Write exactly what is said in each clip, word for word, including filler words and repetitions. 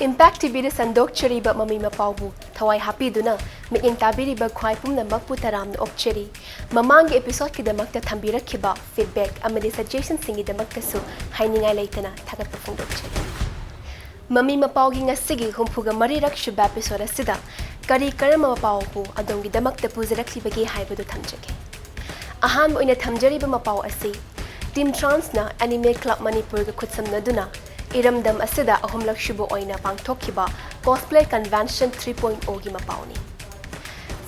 Impact TVꯗ ꯁꯟꯗꯣꯛꯆꯔꯤꯕ ꯃꯃꯤ ꯃꯄꯥꯎꯕꯨ ꯊꯋꯥꯏ ꯍꯥꯞꯄꯤꯗꯨꯅ ꯃꯤꯠꯌꯦꯡ ꯇꯥꯕꯤꯔꯤꯕ ꯈ꯭ꯋꯥꯏ ꯄꯨꯝꯅꯃꯛꯄꯨ ꯇꯔꯥꯝꯅ ꯑꯣꯛꯆꯔꯤ꯫ ꯃꯃꯥꯡꯒꯤ episodeꯀꯤꯗꯃꯛꯇ ꯊꯝꯕꯤꯔꯛꯈꯤꯕ feedback ꯑꯃꯗꯤ suggestionꯁꯤꯡꯒꯤꯗꯃꯛꯇꯁꯨ ꯍꯥꯏꯅꯤꯡꯉꯥꯏ ꯂꯩꯇꯅ ꯊꯥꯒꯠꯄ ꯐꯣꯡꯗꯣꯛꯆꯔꯤ꯫ ꯃꯃꯤ ꯃꯄꯥꯎꯒꯤ ꯉꯁꯤꯒꯤ ꯍꯨꯝꯐꯨꯒ ꯃꯔꯤꯔꯛ ꯁꯨꯕ episode ꯑꯁꯤꯗ ꯀꯔꯤ ꯀꯔꯝꯕ ꯃꯄꯥꯎꯕꯨ ꯑꯗꯣꯝꯒꯤꯗꯃꯛꯇ ꯄꯨꯖꯔꯛꯂꯤꯕꯒꯦ ꯍꯥꯏꯕꯗꯨ ꯊꯝꯖꯒꯦ꯫ ꯑꯍꯥꯟꯕ ꯑꯣꯏꯅ ꯊꯝꯖꯔꯤꯕ ꯃꯄꯥꯎ ꯑꯁꯤ Team Transꯅ Anime Club ꯃꯅꯤꯄꯨꯔꯒ ꯈꯨꯠꯁꯝꯅꯗꯨꯅ ꯏꯔꯝꯗꯝ ꯑꯁꯤꯗ ꯑꯍꯨꯝꯂꯛ ꯁꯨꯕ ꯑꯣꯏꯅ ꯄꯥꯡꯊꯣꯛꯈꯤꯕ Cosplay Convention three point oꯒꯤ ꯃꯄꯥꯎꯅꯤ꯫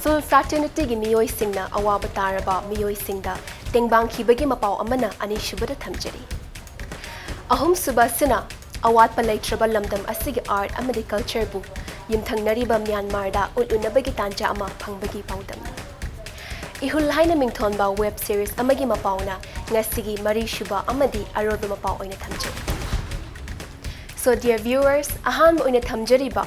Film fraternityꯒꯤ ꯃꯤꯑꯣꯏꯁꯤꯡꯅ ꯑꯋꯥꯕ ꯇꯥꯔꯕ ꯃꯤꯑꯣꯏꯁꯤꯡꯗ ꯇꯦꯡꯕꯥꯡꯈꯤꯕꯒꯤ ꯃꯄꯥꯎ ꯑꯃꯅ ꯑꯅꯤꯁꯨꯕꯗ ꯊꯝꯖꯔꯤ꯫ ꯑꯍꯨꯝꯁꯨꯕ ꯑꯁꯤꯅ ꯑꯋꯥꯠꯄ ꯂꯩꯇ꯭ꯔꯕ ꯂꯝꯗꯝ ꯑꯁꯤꯒꯤ art ꯑꯃꯗꯤ cultureꯕꯨ ꯌꯨꯝꯊꯪꯅꯔꯤꯕ ꯃ꯭ꯌꯥꯟꯃꯥꯔꯗ ꯎꯠꯂꯨꯅꯕꯒꯤ ꯇꯥꯟꯖꯥ ꯑꯃ ꯐꯪꯕꯒꯤ ꯄꯥꯎꯗꯝꯅꯤ꯫ ꯏꯍꯨꯜ ꯍꯥꯏꯅ ꯃꯤꯡꯊꯣꯟꯕ web series ꯑꯃꯒꯤ ꯃꯄꯥꯎꯅ ꯉꯁꯤꯒꯤ ꯃꯔꯤꯁꯨꯕ ꯑꯃꯗꯤ ꯑꯔꯣꯏꯕ ꯃꯄꯥꯎ ꯑꯣꯏꯅ ꯊꯝꯖꯩ꯫ So dear viewers, ꯑꯍꯥꯟꯕ ꯑꯣꯏꯅ ꯊꯝꯖꯔꯤꯕ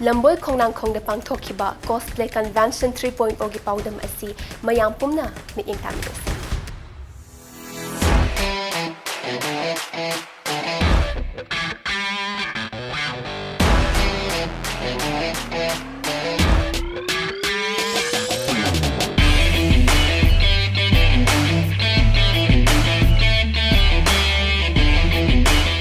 ꯂꯝꯕꯣꯏ ꯈꯣꯡꯅꯥꯡꯈꯣꯡꯗ ꯄꯥꯡꯊꯣꯛꯈꯤꯕ Cosplay Convention three point oꯒꯤ ꯄꯥꯎꯗꯝ ꯑꯁꯤ ꯃꯌꯥꯝ ꯄꯨꯝꯅ ꯃꯤꯠꯌꯦꯡ ꯇꯥꯃꯤꯟꯅꯁꯤ꯫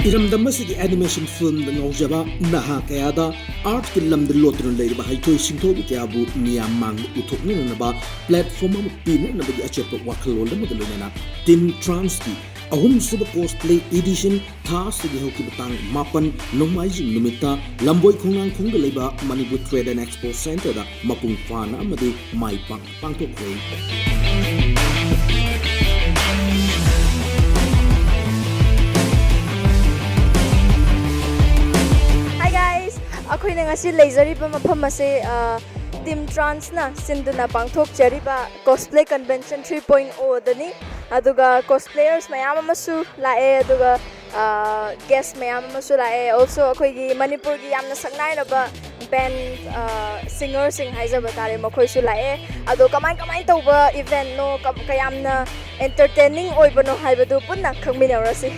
ꯏꯔꯝꯗꯝ ꯑꯁꯤꯒꯤ animation filmꯗ ꯉꯥꯎꯖꯕ ꯅꯍꯥ ꯀꯌꯥꯗ artꯀꯤ ꯂꯝꯗ ꯂꯣꯠꯇꯨꯅ ꯂꯩꯔꯤꯕ ꯍꯩꯊꯣꯏ ꯁꯤꯡꯊꯣꯏꯕ ꯀꯌꯥꯕꯨ ꯃꯤꯌꯥꯝ ꯃꯥꯡꯗ ꯎꯠꯊꯣꯛꯅꯅꯕ platform ꯑꯃ ꯄꯤꯅꯅꯕꯒꯤ ꯑꯆꯦꯠꯄ ꯋꯥꯈꯜꯂꯣꯟ ꯑꯃꯒ ꯂꯣꯏꯅꯅ Team Transꯀꯤ ꯑꯍꯨꯝꯁꯨꯕ cosplay edition ꯊꯥ ꯑꯁꯤꯒꯤ ꯍꯧꯈꯤꯕ ꯇꯥꯡ ꯃꯥꯄꯟ ꯅꯣꯡꯃꯥꯏꯖꯤꯡ ꯅꯨꯃꯤꯠꯇ ꯂꯝꯕꯣꯏ ꯈꯣꯡꯅꯥꯡꯈꯣꯡꯗ ꯂꯩꯕ Manipur Trade and Expo Centreꯗ ꯃꯄꯨꯡ ꯐꯥꯅ ꯑꯃꯗꯤ ꯃꯥꯏ ꯄꯥꯛꯅ ꯄꯥꯡꯊꯣꯛꯈ꯭ꯔꯦ꯫ Hi guys! ꯑꯩꯈꯣꯏꯅ ꯉꯁꯤ ꯂꯩꯖꯔꯤꯕ ꯃꯐꯝ ꯑꯁꯦ, ꯑ, Team Transꯅ ꯁꯤꯟꯗꯨꯅ ꯄꯥꯡꯊꯣꯛꯆꯔꯤꯕ Cosplay Convention three point oꯗꯅꯤ꯫ ꯑꯗꯨꯒ cosplayers ꯃꯌꯥꯝ ꯑꯃꯁꯨ ꯂꯥꯛꯑꯦ, ꯑꯗꯨꯒ, ꯑ, guest ꯃꯌꯥꯝ ꯑꯃꯁꯨ ꯂꯥꯛꯑꯦ꯫ Also ꯑꯩꯈꯣꯏꯒꯤ ꯃꯅꯤꯄꯨꯔꯒꯤ ꯌꯥꯝꯅ ꯁꯛꯅꯥꯏꯔꯕ band, ꯑ, singerꯁꯤꯡ ꯍꯥꯏꯖꯕ ꯇꯥꯔꯦ, ꯃꯈꯣꯏꯁꯨ ꯂꯥꯛꯑꯦ꯫ ꯑꯗꯣ ꯀꯃꯥꯏ ꯀꯃꯥꯏ ꯇꯧꯕ eventꯅꯣ, ꯀ-, ꯀꯌꯥꯝꯅ entertaining ꯑꯣꯏꯕꯅꯣ ꯍꯥꯏꯕꯗꯨ ꯄꯨꯟꯅ ꯈꯪꯃꯤꯟꯅꯔꯁꯤ꯫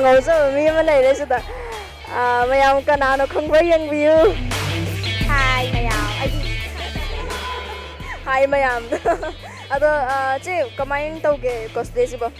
ꯉꯥꯎꯖꯕ ꯃꯤ ꯑꯃ ꯂꯩꯔꯦ ꯁꯤꯗ꯫ ꯑꯥ, ꯃꯌꯥꯝ ꯀꯅꯥꯅꯣ ꯈꯪꯕ꯭ꯔꯥ ꯌꯦꯡꯕꯤꯌꯨ꯫ ꯍꯥꯏ ꯃꯌꯥꯝ, ꯑꯩꯗꯤ ꯍꯥꯏ ꯃꯌꯥꯝ꯫ ꯑꯗꯣ, ꯑꯥ, ꯆꯦ, ꯀꯃꯥꯏꯅ ꯇꯧꯒꯦ cosplayꯁꯤꯕꯣ?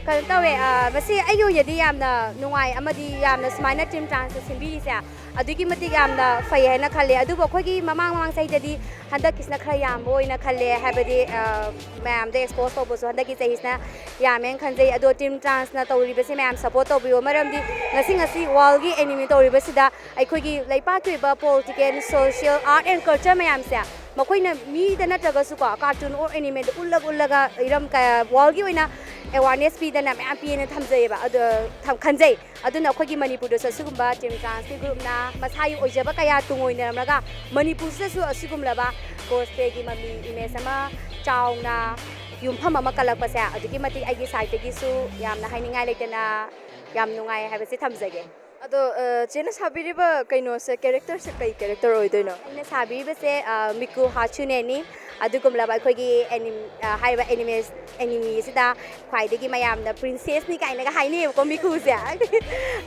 ꯀꯩꯅꯣ ꯇꯧꯋꯦ, ꯑꯥ, ꯃꯁꯤ ꯑꯩꯒꯤ ꯑꯣꯏꯅꯗꯤ ꯌꯥꯝꯅ ꯅꯨꯡꯉꯥꯏ, ꯑꯃꯗꯤ ꯌꯥꯝꯅ ꯁꯨꯃꯥꯏꯅ team transꯅ ꯁꯤꯟꯕꯤꯔꯤꯁꯦ ꯑꯗꯨꯛꯀꯤ ꯃꯇꯤꯛ ꯌꯥꯝꯅ ꯐꯩ ꯍꯥꯏꯅ ꯈꯜꯂꯦ꯫ ꯑꯗꯨꯕꯨ ꯑꯩꯈꯣꯏꯒꯤ ꯃꯃꯥꯡ ꯃꯃꯥꯡ ꯆꯍꯤꯗꯗꯤ ꯍꯟꯗꯛꯀꯤꯁꯤꯅ ꯈꯔ ꯌꯥꯝꯕ ꯑꯣꯏꯅ ꯈꯜꯂꯦ, ꯍꯥꯏꯕꯗꯤ, ꯑꯥ, ꯃꯌꯥꯝꯗ expose ꯇꯧꯕꯁꯨ ꯍꯟꯗꯛꯀꯤ ꯆꯍꯤꯁꯤꯅ ꯌꯥꯝꯃꯦꯅ ꯈꯟꯖꯩ꯫ ꯑꯗꯣ team transꯅ ꯇꯧꯔꯤꯕꯁꯦ ꯃꯌꯥꯝ support ꯇꯧꯕꯤꯌꯨ, ꯃꯔꯝꯗꯤ ꯉꯁꯤ ꯉꯁꯤ worldꯀꯤ anime ꯇꯧꯔꯤꯕꯁꯤꯗ ꯑꯩꯈꯣꯏꯒꯤ ꯂꯩꯄꯥꯛꯀꯤ ꯑꯣꯏꯕ political, social, art and culture ꯃꯌꯥꯝꯁꯦ ꯃꯈꯣꯏꯅ ꯃꯤꯗ ꯅꯠꯇ꯭ꯔꯒꯁꯨꯀꯣ, cartoon or animeꯗ ꯎꯠꯂꯒ ꯎꯠꯂꯒ ꯏꯔꯝ ꯀꯌꯥ worldꯀꯤ ꯑꯣꯏꯅ awareness ꯄꯤꯗꯅ ꯃꯌꯥꯝ ꯄꯤꯌꯦꯅ ꯊꯝꯖꯩꯌꯦꯕ, ꯑꯗꯣ, ꯊꯝ-, ꯈꯟꯖꯩ꯫ ꯑꯗꯨꯅ ꯑꯩꯈꯣꯏꯒꯤ ꯃꯅꯤꯄꯨꯔꯗꯁꯨ ꯑꯁꯤꯒꯨꯝꯕ team transꯀꯤ groupꯅ ꯃꯁꯥꯒꯤ ꯑꯣꯏꯖꯕ ꯀꯌꯥ ꯇꯨꯡꯑꯣꯏꯅꯔꯝꯂꯒ ꯃꯅꯤꯄꯨꯔꯁꯤꯗꯁꯨ ꯑꯁꯤꯒꯨꯝꯂꯕ cosplayꯒꯤ ꯃꯃꯤ image ꯑꯃ ꯆꯥꯎꯅ ꯌꯨꯝꯐꯝ ꯑꯃ ꯀꯜꯂꯛꯄꯁꯦ ꯑꯗꯨꯛꯀꯤ ꯃꯇꯤꯛ ꯑꯩꯒꯤ sideꯇꯒꯤꯁꯨ ꯌꯥꯝꯅ ꯍꯥꯏꯅꯤꯡꯉꯥꯏ ꯂꯩꯇꯅ ꯌꯥꯝ ꯅꯨꯡꯉꯥꯏ ꯍꯥꯏꯕꯁꯤ ꯊꯝꯖꯒꯦ꯫ ꯑꯗꯣ, ꯑ, ꯆꯦꯅ ꯁꯥꯕꯤꯔꯤꯕ ꯀꯩꯅꯣꯁꯦ, characterꯁꯦ ꯀꯩ character ꯑꯣꯏꯗꯣꯏꯅꯣ? ꯑꯩꯅ ꯁꯥꯕꯤꯔꯤꯕꯁꯦ, ꯑ, ꯃꯤꯀꯨ ꯍꯥꯆꯨꯅꯦꯅꯤ꯫ ꯑꯗꯨꯒꯨꯝꯂꯕ ꯑꯩꯈꯣꯏꯒꯤ anim-, ꯑ, ꯍꯥꯏꯔꯤꯕ animes-, anime ꯑꯁꯤꯗ ꯈ꯭ꯋꯥꯏꯗꯒꯤ ꯃꯌꯥꯝꯅ princessꯅꯤ ꯀꯥꯏꯅꯒ ꯍꯥꯏꯅꯩꯌꯦꯕꯀꯣ, ꯃꯤꯀꯨꯁꯦ꯫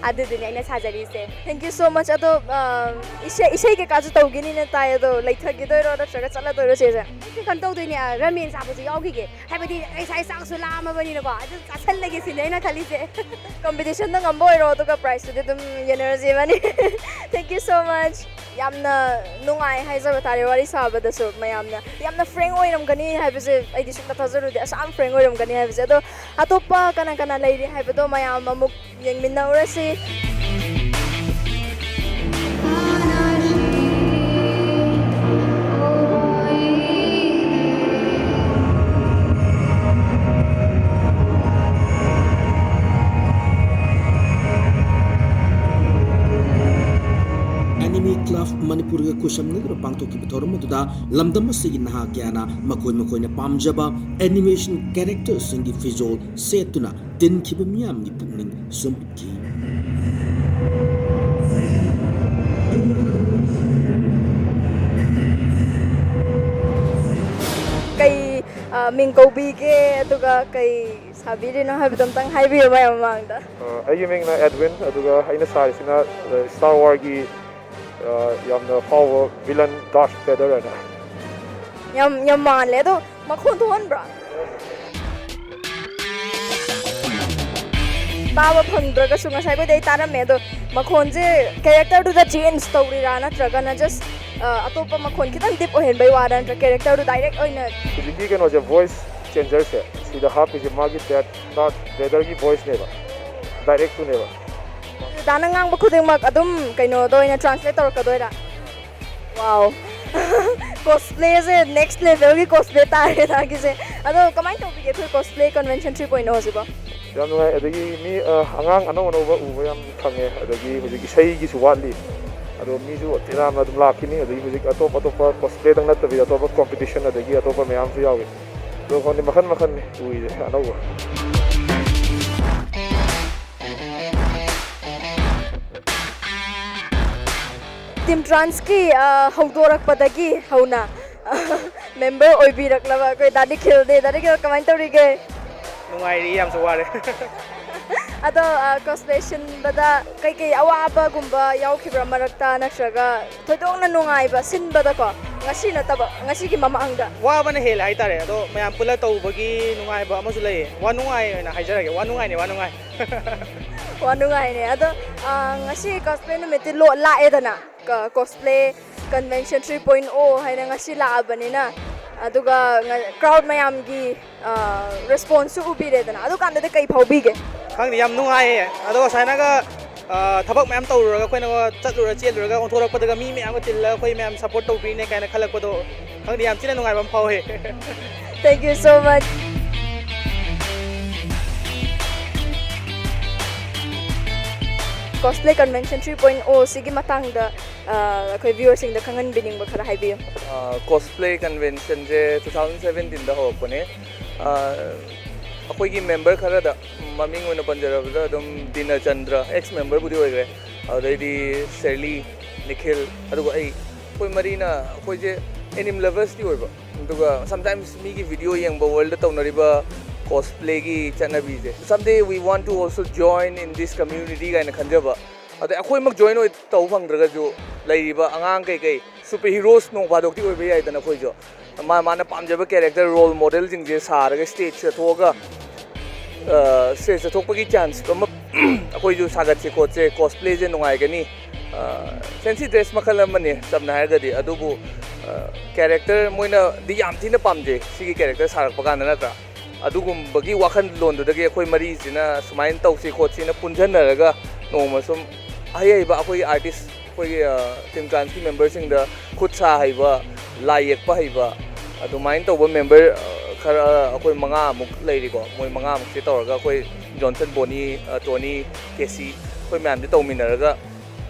ꯑꯗꯨꯗꯨꯅꯦ ꯑꯩꯅ ꯁꯥꯖꯔꯤꯁꯦ꯫ Thank you so much꯫ ꯑꯗꯣ, ꯑ, ꯏꯁꯩ, ꯏꯁꯩ ꯀꯩꯀꯥꯁꯨ ꯇꯧꯒꯅꯤꯅ ꯇꯥꯏ, ꯑꯗꯣ ꯂꯩꯊꯈꯤꯗꯣꯏꯔꯣ ꯅꯠꯇ꯭ꯔꯒ ꯆꯠꯂꯗꯣꯏꯔꯣ ꯆꯦꯁꯦ? ꯑꯩꯁꯨ ꯀꯩꯅꯣ ꯇꯧꯗꯣꯏꯅꯦ, ꯑ, ꯔꯥꯃꯦꯟ ꯆꯥꯕꯁꯨ ꯌꯥꯎꯈꯤꯒꯦ꯫ ꯍꯥꯏꯕꯗꯤ ꯑꯩ ꯉꯁꯥꯏ ꯆꯥꯛꯁꯨ ꯂꯥꯝꯃꯕꯅꯤꯅꯀꯣ, ꯑꯗꯨ ꯆꯥꯁꯜꯂꯒꯦ ꯁꯤꯅꯦ ꯑꯩꯅ ꯈꯜꯂꯤꯁꯦ꯫ Competitionꯗ ꯉꯝꯕ ꯑꯣꯏꯔꯣ, ꯑꯗꯨꯒ prizeꯇꯨꯗꯤ ꯑꯗꯨꯝ ꯌꯦꯟꯅꯔꯁꯦ ꯏꯕꯥꯅꯤ꯫ Thank you so much꯫ ꯌꯥꯝꯅ ꯅꯨꯡꯉꯥꯏ ꯍꯥꯏꯖꯕ ꯇꯥꯔꯦ, ꯋꯥꯔꯤ ꯁꯥꯕꯗꯁꯨ ꯃꯌꯥꯝꯅ ꯌꯥꯝꯅ frank ꯑꯣꯏꯔꯝꯒꯅꯤ ꯍꯥꯏꯕꯁꯦ ꯑꯩꯗꯤ ꯁꯨꯡꯊꯥ ꯊꯥꯖꯔꯨꯗꯦ, ꯑꯁꯨꯛ ꯌꯥꯝ frank ꯑꯣꯏꯔꯝꯒꯅꯤ ꯍꯥꯏꯕꯁꯦ꯫ ꯑꯗꯣ ꯑꯇꯣꯞꯄ ꯀꯅꯥ ꯀꯅꯥ ꯂꯩꯔꯤ ꯍꯥꯏꯕꯗꯣ ꯃꯌꯥꯝ ꯑꯃꯨꯛ ꯌꯦꯡꯃꯤꯟꯅꯧꯔꯁꯤ꯫ Anime Club ꯃꯅꯤꯄꯨꯔꯒ ꯈꯨꯠꯁꯝꯅꯗꯨꯅ ꯄꯥꯡꯊꯣꯛꯈꯤꯕ ꯊꯧꯔꯝ ꯑꯗꯨꯗ ꯂꯝꯗꯝ ꯑꯁꯤꯒꯤ ꯅꯍꯥ ꯀꯌꯥꯅ ꯃꯈꯣꯏ ꯃꯈꯣꯏꯅ ꯄꯥꯝꯖꯕ animation characterꯁꯤꯡꯒꯤ ꯐꯤꯖꯣꯜ ꯁꯦꯠꯇꯨꯅ ꯇꯤꯟꯈꯤꯕ ꯃꯤꯌꯥꯝꯒꯤ ꯄꯨꯛꯅꯤꯡ ꯁꯨꯝꯍꯠꯈꯤ꯫ ꯀꯩ, ꯑ, ꯃꯤꯡ ꯀꯧꯕꯤꯒꯦ, ꯑꯗꯨꯒ ꯀꯩ ꯁꯥꯕꯤꯔꯤꯅꯣ ꯍꯥꯏꯕꯗꯣ ꯑꯝꯇꯪ ꯍꯥꯏꯕꯤꯌꯨ ꯃꯌꯥꯝ ꯃꯃꯥꯡꯗ꯫ ꯑ, ꯑꯩꯒꯤ ꯃꯤꯡꯅ ꯑꯦꯗꯋꯤꯟ, ꯑꯗꯨꯒ ꯑꯩꯅ ꯁꯥꯔꯤꯁꯤꯅ, ꯑ, ꯁ꯭ꯇꯥꯔ ꯋꯥꯔꯒꯤ, ꯑ, ꯌꯥꯝꯅ ꯐꯥꯎꯕ ꯚꯤꯂꯟ ꯗꯥꯔꯊ ꯚꯦꯗꯔ ꯍꯥꯏꯅ꯫ ꯌꯥꯝ, ꯌꯥꯝ ꯃꯥꯜꯂꯦ꯫ ꯑꯗꯣ ꯃꯈꯣꯟ ꯊꯣꯛꯍꯟꯕ꯭ꯔꯣ? ꯇꯥꯕ ꯐꯪꯗ꯭ꯔꯒꯁꯨ ꯉꯁꯥꯏꯈꯣꯏꯗꯤ ꯑꯩ ꯇꯥꯔꯝꯃꯦ꯫ ꯑꯗꯣ ꯃꯈꯣꯟꯁꯦ ꯀꯦꯔꯦꯛꯇꯔꯗꯨꯗ ꯆꯦꯟꯖ ꯇꯧꯔꯤꯔꯥ, ꯅꯠꯇ꯭ꯔꯒꯅ ꯖꯁ, ꯑ, ꯑꯇꯣꯞꯄ ꯃꯈꯣꯟ ꯈꯤꯇꯪ ꯗꯤꯞ ꯑꯣꯏꯍꯟꯕꯩ ꯋꯥꯔꯥ, ꯅꯠꯇ꯭ꯔꯒ ꯀꯦꯔꯦꯛꯇꯔꯗꯨ ꯗꯥꯏꯔꯦꯛ ꯑꯣꯏꯅ? ꯍꯧꯖꯤꯛꯀꯤ ꯀꯩꯅꯣꯁꯦ, ꯚꯣꯏꯁ ꯆꯦꯟꯖꯔꯁꯦ, ꯁꯤꯗ ꯍꯥꯞꯄꯤꯁꯦ ꯃꯥꯒꯤ ꯗꯥꯔꯊ, ꯗꯥꯔꯊ ꯚꯦꯗꯔꯒꯤ ꯚꯣꯏꯁꯅꯦꯕ, ꯗꯥꯏꯔꯦꯛꯇꯨꯅꯦꯕ꯫ ꯗꯥꯅ ꯉꯥꯡꯕ ꯈꯨꯗꯤꯡꯃꯛ ꯑꯗꯨꯝ ꯀꯩꯅꯣꯗ ꯑꯣꯏꯅ ꯇ꯭ꯔꯥꯟꯁꯂꯦꯠ ꯇꯧꯔꯛꯀꯗꯣꯏꯔꯥ? ꯋꯥꯎ꯫ ꯀꯣꯁꯄ꯭ꯂꯦꯁꯦ ꯅꯦꯛꯁ ꯂꯦꯚꯦꯜꯒꯤ ꯀꯣꯁꯄ꯭ꯂꯦ ꯇꯥꯔꯦ ꯗꯥꯒꯤꯁꯦ꯫ ꯑꯗꯣ ꯀꯃꯥꯏꯅ ꯇꯧꯕꯤꯒꯦ ꯑꯩꯈꯣꯏ ꯀꯣꯁꯄ꯭ꯂꯦ ꯀꯟꯚꯦꯟꯁꯟ ꯊ꯭ꯔꯤ ꯄꯣꯏꯟ ꯑꯣ ꯁꯤꯕꯣ? ꯌꯥꯝ ꯅꯨꯡꯉꯥꯏ꯫ ꯑꯗꯒꯤ ꯃꯤ, ꯑ, ꯑꯉꯥꯡ ꯑꯅꯧ ꯑꯅꯧꯕ ꯎꯕ ꯌꯥꯝ ꯐꯪꯉꯦ꯫ ꯑꯗꯒꯤ ꯍꯧꯖꯤꯛ ꯏꯁꯩꯒꯤꯁꯨ ꯋꯥꯠꯂꯤ꯫ ꯑꯗꯣ ꯃꯤꯁꯨ ꯌꯥꯝꯅ ꯑꯗꯨꯝ ꯂꯥꯛꯈꯤꯅꯤ꯫ ꯑꯗꯒꯤ ꯍꯧꯖꯤꯛ ꯑꯇꯣꯞ ꯑꯇꯣꯞꯄ ꯀꯣꯁꯄ꯭ꯂꯦꯗꯪ ꯅꯠꯇꯕꯤꯗ ꯑꯇꯣꯞꯄ ꯀꯣꯝꯄꯤꯇꯤꯁꯟ ꯑꯗꯒꯤ ꯑꯇꯣꯞꯄ ꯃꯌꯥꯝꯁꯨ ꯌꯥꯎꯏ꯫ ꯑꯗꯣ ꯈꯪꯗꯦ, ꯃꯈꯟ ꯃꯈꯟꯅꯤ ꯎꯔꯤꯁꯦ ꯑꯅꯧꯕ꯫ ꯇꯤꯝ ꯇ꯭ꯔꯥꯟꯁꯀꯤ, ꯑ, ꯍꯧꯗꯣꯔꯛꯄꯗꯒꯤ ꯍꯧꯅ ꯃꯦꯝꯕꯔ ꯑꯣꯏꯕꯤꯔꯛꯂꯕ ꯑꯩꯈꯣꯏ ꯗꯥ ꯅꯤꯈꯤꯜꯅꯦ꯫ ꯗꯥ ꯅꯤꯈꯤꯜ, ꯀꯃꯥꯏꯅ ꯇꯧꯔꯤꯒꯦ? ꯅꯨꯡꯉꯥꯏꯔꯤ, ꯌꯥꯝꯁꯨ ꯋꯥꯔꯦ꯫ ꯑꯗꯣ, ꯑ, ꯀꯣꯁꯄ꯭ꯂꯦ ꯁꯤꯟꯕꯗ ꯀꯩꯀꯩ ꯑꯋꯥꯕꯒꯨꯝꯕ ꯌꯥꯎꯈꯤꯕ꯭ꯔꯥ ꯃꯔꯛꯇ, ꯅꯠꯇ꯭ꯔꯒ ꯊꯣꯏꯗꯣꯛꯅ ꯅꯨꯡꯉꯥꯏꯕ ꯁꯤꯟꯕꯗꯀꯣ, ꯉꯁꯤ ꯅꯠꯇꯕ, ꯉꯁꯤꯒꯤ ꯃꯃꯥꯡꯗ? ꯋꯥꯕꯅ ꯍꯦꯜꯂꯦ ꯍꯥꯏꯇꯥꯔꯦ, ꯑꯗꯣ ꯃꯌꯥꯝ ꯄꯨꯜꯂ ꯇꯧꯕꯒꯤ ꯅꯨꯡꯉꯥꯏꯕ ꯑꯃꯁꯨ ꯂꯩꯌꯦ꯫ ꯋꯥ ꯅꯨꯡꯉꯥꯏ ꯑꯣꯏꯅ ꯍꯥꯏꯖꯔꯒꯦ, ꯋꯥ ꯅꯨꯡꯉꯥꯏꯅꯦ, ꯋꯥ ꯅꯨꯡꯉꯥꯏ꯫ ꯋꯥ ꯅꯨꯡꯉꯥꯏꯅꯦ꯫ ꯑꯗꯣ, ꯑ, ꯉꯁꯤ ꯀꯣꯁꯄ꯭ꯂꯦ ꯅꯨꯃꯤꯠꯇꯤ ꯂꯣ-, ꯂꯥꯛꯑꯦꯗꯅ, ꯀ-, ꯀꯣꯁꯄ꯭ꯂꯦ ꯀꯟꯚꯦꯟꯁꯟ ꯊ꯭ꯔꯤ ꯄꯣꯏꯟ ꯑꯣ ꯍꯥꯏꯅ ꯉꯁꯤ ꯂꯥꯛꯑꯕꯅꯤꯅ, ꯑꯗꯨꯒ ꯉ-, ꯀ꯭ꯔꯥꯎꯗ ꯃꯌꯥꯝꯒꯤ, ꯑ, ꯔꯦꯁꯄꯣꯟꯁꯁꯨ ꯎꯕꯤꯔꯦꯗꯅ, ꯑꯗꯨꯀꯥꯟꯗꯗꯤ ꯀꯩ ꯐꯥꯎꯕꯤꯒꯦ? ꯈꯪꯗꯦ, ꯌꯥꯝ ꯅꯨꯡꯉꯥꯏꯌꯦ꯫ ꯑꯗꯣ ꯁꯨꯃꯥꯏꯅꯒ, ꯑ, ꯊꯕꯛ ꯃꯌꯥꯝ ꯇꯧꯔꯨꯔꯒ, ꯑꯩꯈꯣꯏꯅ ꯆꯠꯂꯨꯔ ꯆꯦꯜꯂꯨꯔꯒ ꯑꯣꯟꯊꯣꯔꯛꯄꯗꯒ ꯃꯤ ꯃꯌꯥꯝꯒ ꯇꯤꯜꯂꯒ ꯑꯩꯈꯣꯏ ꯃꯌꯥꯝ ꯁꯞꯄꯣꯔꯠ ꯇꯧꯕꯤꯅꯦ ꯀꯥꯏꯅ ꯈꯜꯂꯛꯄꯗꯣ, ꯈꯪꯗꯦ, ꯌꯥꯝ ꯊꯤꯅ ꯅꯨꯡꯉꯥꯏꯕ ꯑꯃ ꯐꯥꯎꯋꯦ꯫ Thank you so much. Cosplay convention three point O ꯁꯤꯒꯤ ꯃꯇꯥꯡꯗ, ꯑ, ꯑꯩꯈꯣꯏ ꯚ꯭ꯌꯨꯋꯔꯁꯤꯡꯗ ꯈꯪꯍꯟꯕꯤꯅꯤꯡꯕ ꯈꯔ ꯍꯥꯏꯕꯤꯌꯨ꯫ ꯑ, ꯀꯣꯁꯄ꯭ꯂꯦ ꯀꯟꯚꯦꯟꯁꯟꯁꯦ ꯇꯨ ꯊꯥꯎꯖꯟ ꯁꯚꯦꯟꯇꯤꯟꯗ ꯍꯧꯔꯛꯄꯅꯦ꯫ ꯑ, ꯑꯩꯈꯣꯏꯒꯤ ꯃꯦꯝꯕꯔ ꯈꯔꯗ, ꯃꯃꯤꯡ ꯑꯣꯏꯅ ꯄꯟꯖꯔꯕꯗ ꯑꯗꯨꯝ ꯗꯤꯅꯆꯟꯗ꯭ꯔ, ꯑꯦꯛꯁ ꯃꯦꯝꯕꯔꯕꯨꯗꯤ ꯑꯣꯏꯈ꯭ꯔꯦ, ꯑꯗꯩꯗꯤ ꯁꯦꯔꯂꯤ, ꯅꯤꯈꯤꯜ, ꯑꯗꯨꯒ ꯑꯩ, ꯑꯩꯈꯣꯏ ꯃꯔꯤꯅ, ꯑꯩꯈꯣꯏꯁꯦ ꯑꯦꯅꯤꯝ ꯂꯚꯔꯁꯇꯤ ꯑꯣꯏꯕ, ꯑꯗꯨꯒ ꯁꯝꯇꯥꯏꯝꯁ ꯃꯤꯒꯤ ꯚꯤꯗꯤꯑꯣ ꯌꯦꯡꯕ, ꯋꯥꯔꯜꯗ ꯇꯧꯅꯔꯤꯕ ꯀꯣꯁꯄ꯭ꯂꯦꯒꯤ ꯆꯠꯅꯕꯤꯁꯦ꯫ Someday we want to also join in this community ꯀꯥꯏꯅ ꯈꯟꯖꯕ꯫ ꯑꯗꯩ ꯑꯩꯈꯣꯏꯃꯛ ꯖꯣꯏꯟ ꯑꯣꯏ ꯇꯧꯕ ꯐꯪꯗ꯭ꯔꯒꯁꯨ, ꯂꯩꯔꯤꯕ ꯑꯉꯥꯡ ꯀꯩꯀꯩ ꯁꯨꯄꯔ ꯍꯤꯔꯣꯁ ꯅꯣꯡ ꯐꯥꯗꯣꯛꯇꯤ ꯑꯣꯏꯕ ꯌꯥꯏꯗꯅ ꯑꯩꯈꯣꯏꯁꯨ꯫ ꯃꯥ ꯃꯥꯅ ꯄꯥꯝꯖꯕ ꯀꯦꯔꯦꯛꯇꯔ, ꯔꯣꯜ ꯃꯣꯗꯦꯜꯁꯤꯡꯁꯦ ꯁꯥꯔꯒ ꯁ꯭ꯇꯦꯖꯇ ꯊꯣꯛꯑꯒ, ꯑ, ꯁ꯭ꯇꯦꯖꯇ ꯊꯣꯛꯄꯒꯤ ꯆꯥꯟꯁ ꯑꯃ ꯑꯩꯈꯣꯏꯁꯨ ꯁꯥꯒꯠꯁꯦ ꯈꯣꯠꯁꯦ, ꯀꯣꯁꯄ꯭ꯂꯦꯁꯦ ꯅꯨꯡꯉꯥꯏꯒꯅꯤ꯫ ꯑ, ꯐꯦꯟꯁꯤ ꯗ꯭ꯔꯦꯁ ꯃꯈꯜ ꯑꯃꯅꯤ ꯆꯝꯅ ꯍꯥꯏꯔꯒꯗꯤ, ꯑꯗꯨꯕꯨ, ꯑ, ꯀꯦꯔꯦꯛꯇꯔ ꯃꯣꯏꯅꯗꯤ ꯌꯥꯝ ꯊꯤꯅ ꯄꯥꯝꯖꯩ ꯁꯤꯒꯤ ꯀꯦꯔꯦꯛꯇꯔ ꯁꯥꯔꯛꯄ ꯀꯥꯟꯗ, ꯅꯠꯇ꯭ꯔꯥ? ꯑꯗꯨꯒꯨꯝꯕꯒꯤ ꯋꯥꯈꯜꯂꯣꯟꯗꯨꯗꯒꯤ ꯑꯩꯈꯣꯏ ꯃꯔꯤꯁꯤꯅ ꯁꯨꯃꯥꯏꯅ ꯇꯧꯁꯤ ꯈꯣꯠꯁꯤꯅ ꯄꯨꯟꯁꯤꯟꯅꯔꯒ ꯅꯣꯡꯃ ꯁꯨꯝ ꯑꯍꯩ ꯍꯩꯕ ꯑꯩꯈꯣꯏꯒꯤ ꯑꯥꯔꯇꯤꯁ, ꯑꯩꯈꯣꯏꯒꯤ, ꯑ, ꯇꯤꯝ ꯇ꯭ꯔꯥꯟꯁꯀꯤ ꯃꯦꯝꯕꯔꯁꯤꯡꯗ ꯈꯨꯠ ꯁꯥ ꯍꯩꯕ, ꯂꯥꯏ ꯌꯦꯛꯄ ꯍꯩꯕ, ꯑꯗꯨꯃꯥꯏꯅ ꯇꯧꯕ ꯃꯦꯝꯕꯔ, ꯑ, ꯈꯔ ꯑꯩꯈꯣꯏ ꯃꯉꯥꯃꯨꯛ ꯂꯩꯔꯤꯀꯣ꯫ ꯃꯣꯏ ꯃꯉꯥꯃꯨꯛꯁꯦ ꯇꯧꯔꯒ ꯑꯩꯈꯣꯏ ꯖꯣꯟꯁꯟ, ꯕꯣꯅꯤ, ꯑ, ꯇꯣꯅꯤ, ꯀꯦꯁꯤ, ꯑꯩꯈꯣꯏ ꯃꯌꯥꯝꯁꯦ ꯇꯧꯃꯤꯟꯅꯔꯒ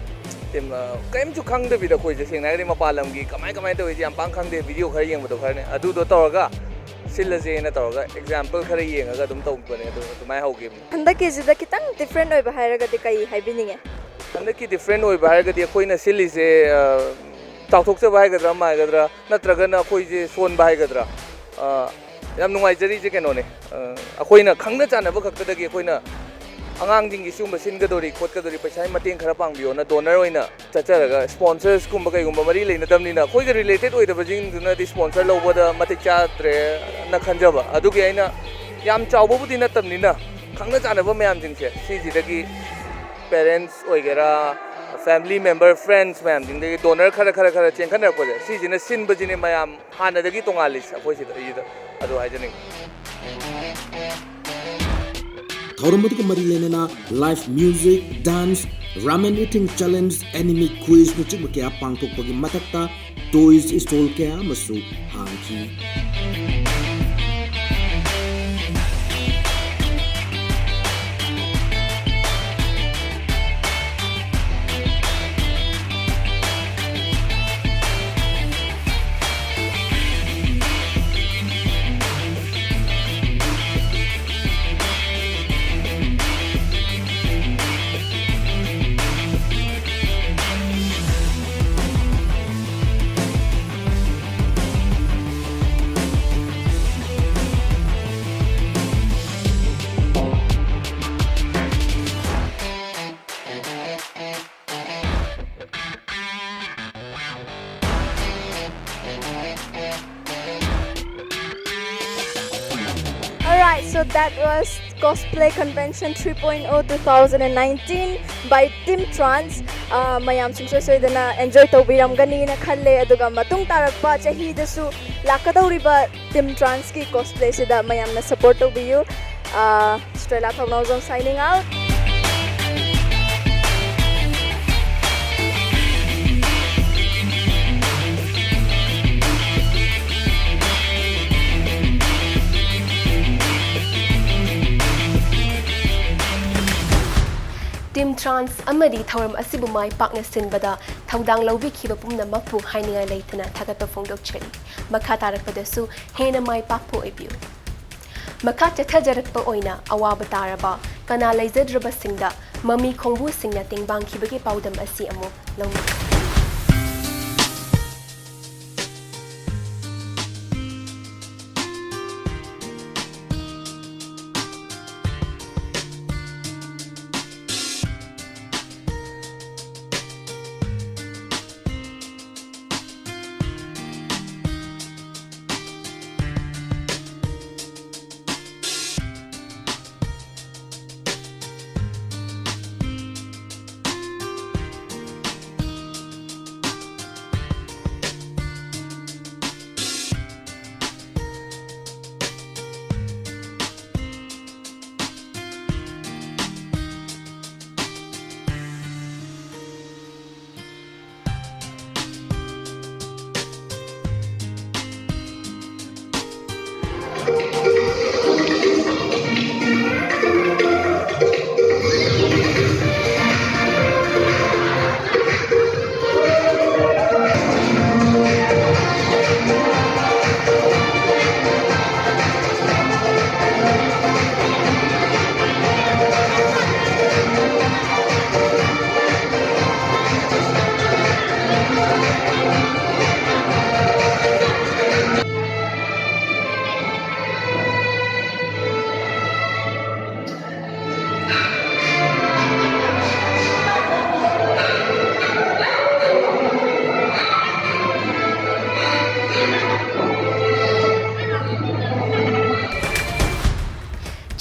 ꯇꯤꯝ, ꯑ, ꯀꯔꯤꯝꯁꯨ ꯈꯪꯗꯕꯤꯗ ꯑꯩꯈꯣꯏꯁꯦ, ꯁꯦꯡꯅ ꯍꯥꯏꯔꯒꯗꯤ ꯃꯄꯥꯟ ꯂꯝꯒꯤ ꯀꯃꯥꯏ ꯀꯃꯥꯏꯅ ꯇꯧꯔꯤꯁꯦ ꯌꯥꯝ ꯄꯥꯡ ꯈꯪꯗꯦ, ꯚꯤꯗꯤꯑꯣ ꯈꯔ ꯌꯦꯡꯕꯗꯣ ꯈꯔꯅꯦ, ꯑꯗꯨꯗꯣ ꯇꯧꯔꯒ ꯁꯤꯜꯂꯁꯦꯅ ꯇꯧꯔꯒ ꯑꯦꯛꯖꯥꯝꯄꯜ ꯈꯔ ꯌꯦꯡꯉꯒ ꯑꯗꯨꯝ ꯇꯧꯕꯅꯦ꯫ ꯑꯗꯨ ꯑꯗꯨꯃꯥꯏꯅ ꯍꯧꯈꯤꯕꯅꯦ꯫ ꯍꯟꯗꯛꯀꯤꯁꯤꯗ ꯈꯤꯇꯪ ꯗꯤꯐ꯭ꯔꯦꯟ ꯑꯣꯏꯕ ꯍꯥꯏꯔꯒꯗꯤ ꯀꯩ ꯍꯥꯏꯕꯤꯅꯤꯡꯉꯦ? ꯍꯟꯗꯛꯀꯤ ꯗꯤꯐ꯭ꯔꯦꯟ ꯑꯣꯏꯕ ꯍꯥꯏꯔꯒꯗꯤ ꯑꯩꯈꯣꯏꯅ ꯁꯤꯜꯂꯤꯁꯦ, ꯑ, ꯆꯥꯎꯊꯣꯛꯆꯕ ꯍꯥꯏꯒꯗ꯭ꯔꯥ ꯑꯃ ꯍꯥꯏꯒꯗ꯭ꯔꯥ, ꯅꯠꯇ꯭ꯔꯒꯅ ꯑꯩꯈꯣꯏꯁꯦ ꯁꯣꯟꯕ ꯍꯥꯏꯒꯗ꯭ꯔꯥ, ꯑ, ꯌꯥꯝ ꯅꯨꯡꯉꯥꯏꯖꯔꯤꯁꯦ ꯀꯩꯅꯣꯅꯦ, ꯑ, ꯑꯩꯈꯣꯏꯅ ꯈꯪꯅ ꯆꯥꯟꯅꯕ ꯈꯛꯇꯗꯒꯤ ꯑꯩꯈꯣꯏꯅ ꯑꯉꯥꯡꯁꯤꯡꯒꯤ ꯁꯤꯒꯨꯝꯕ ꯁꯤꯟꯒꯗꯧꯔꯤ ꯈꯣꯠꯀꯗꯧꯔꯤ, ꯄꯩꯁꯥꯒꯤ ꯃꯇꯦꯡ ꯈꯔ ꯄꯥꯡꯕꯤꯌꯣꯅ ꯗꯣꯅꯔ ꯑꯣꯏꯅ ꯆꯠꯆꯔꯒ, ꯁ꯭ꯄꯣꯟꯁꯔꯁꯀꯨꯝꯕ ꯀꯩꯒꯨꯝꯕ ꯃꯔꯤ ꯂꯩꯅꯗꯕꯅꯤꯅ ꯑꯩꯈꯣꯏꯒ ꯔꯤꯂꯦꯇꯦꯠ ꯑꯣꯏꯗꯕꯁꯤꯡꯗꯨꯅꯗꯤ ꯁ꯭ꯄꯣꯟꯁꯔ ꯂꯧꯕꯗ ꯃꯇꯤꯛ ꯆꯥꯗ꯭ꯔꯦꯅ ꯈꯟꯖꯕ꯫ ꯑꯗꯨꯒꯤ ꯑꯩꯅ ꯌꯥꯝ ꯆꯥꯎꯕꯕꯨꯗꯤ ꯅꯠꯇꯕꯅꯤꯅ ꯈꯪꯅ ꯆꯥꯟꯅꯕ ꯃꯌꯥꯝꯁꯤꯡꯁꯦ, ꯁꯤꯁꯤꯗꯒꯤ ꯄꯦꯔꯦꯟꯁ ꯑꯣꯏꯒꯦꯔꯥ, ꯐꯦꯃꯤꯂꯤ ꯃꯦꯝꯕꯔ, ꯐ꯭ꯔꯦꯟꯁ ꯃꯌꯥꯝꯁꯤꯡꯗꯒꯤ ꯗꯣꯅꯔ ꯈꯔ ꯈꯔ ꯈꯔ ꯆꯦꯟꯈꯠꯅꯔꯛꯄꯁꯦ, ꯁꯤꯁꯤꯅ ꯁꯤꯟꯕꯁꯤꯅꯦ ꯃꯌꯥꯝ ꯍꯥꯟꯅꯗꯒꯤ ꯇꯣꯉꯥꯜꯂꯤꯁꯦ ꯑꯩꯈꯣꯏ ꯁꯤꯗ, ꯑꯩꯗ ꯑꯗꯨ ꯍꯥꯏꯖꯅꯤꯡꯉꯤ꯫ ꯊꯧꯔꯝ ꯑꯗꯨꯒ ꯃꯔꯤ ꯂꯩꯅꯅ live music, dance, ramen eating challenge, anime ꯀ꯭ꯋꯤꯖꯅꯆꯤꯡꯕ ꯀꯌꯥ ꯄꯥꯡꯊꯣꯛꯄꯒꯤ ꯃꯊꯛꯇ ꯇꯣꯏꯁ ꯁ꯭ꯇꯣꯜ ꯀꯌꯥ ꯑꯃꯁꯨ ꯍꯥꯡꯈꯤ꯫ So that was Cosplay Convention three point oh two thousand and nineteen by Team Trans. Uh, ꯃꯌꯥꯝ ꯁꯨꯡꯁꯣꯏ ꯁꯣꯏꯗꯅ enjoy ꯇꯧꯕꯤꯔꯝꯒꯅꯤꯅ ꯈꯜꯂꯦ, ꯑꯗꯨꯒ ꯃꯇꯨꯡ ꯇꯥꯔꯛꯄ ꯆꯍꯤꯗꯁꯨ ꯂꯥꯛꯀꯗꯧꯔꯤꯕ Team Transꯀꯤ cosplayꯁꯤꯗ ꯃꯌꯥꯝꯅ support ꯇꯧꯕꯤꯌꯨ꯫ Uh, Strela Thongnaojong signing out. Team Trans ꯑꯃꯗꯤ ꯊꯧꯔꯝ ꯑꯁꯤꯕꯨ ꯃꯥꯏ ꯄꯥꯛꯅ ꯁꯤꯟꯕꯗ ꯊꯧꯗꯥꯡ ꯂꯧꯕꯤꯈꯤꯕ ꯄꯨꯝꯅꯃꯛꯄꯨ ꯍꯥꯏꯅꯤꯡꯉꯥꯏ ꯂꯩꯇꯅ ꯊꯥꯒꯠꯄ ꯐꯣꯡꯗꯣꯛꯆꯔꯤ꯫ ꯃꯈꯥ ꯇꯥꯔꯛꯄꯗꯁꯨ ꯍꯦꯟꯅ ꯃꯥꯏ ꯄꯥꯛꯄ ꯑꯣꯏꯕꯤꯌꯨ꯫ ꯃꯈꯥ ꯆꯠꯊꯖꯔꯛꯄ ꯑꯣꯏꯅ ꯑꯋꯥꯕ ꯇꯥꯔꯕ, ꯀꯅꯥ ꯂꯩꯖꯗ꯭ꯔꯕꯁꯤꯡꯗ ꯃꯃꯤ ꯈꯣꯡꯕꯨꯁꯤꯡꯅ ꯇꯦꯡꯕꯥꯡꯈꯤꯕꯒꯤ ꯄꯥꯎꯗꯝ ꯑꯁꯤ ꯑꯃꯨꯛ ꯂꯧꯃꯤꯟꯅꯁꯤ꯫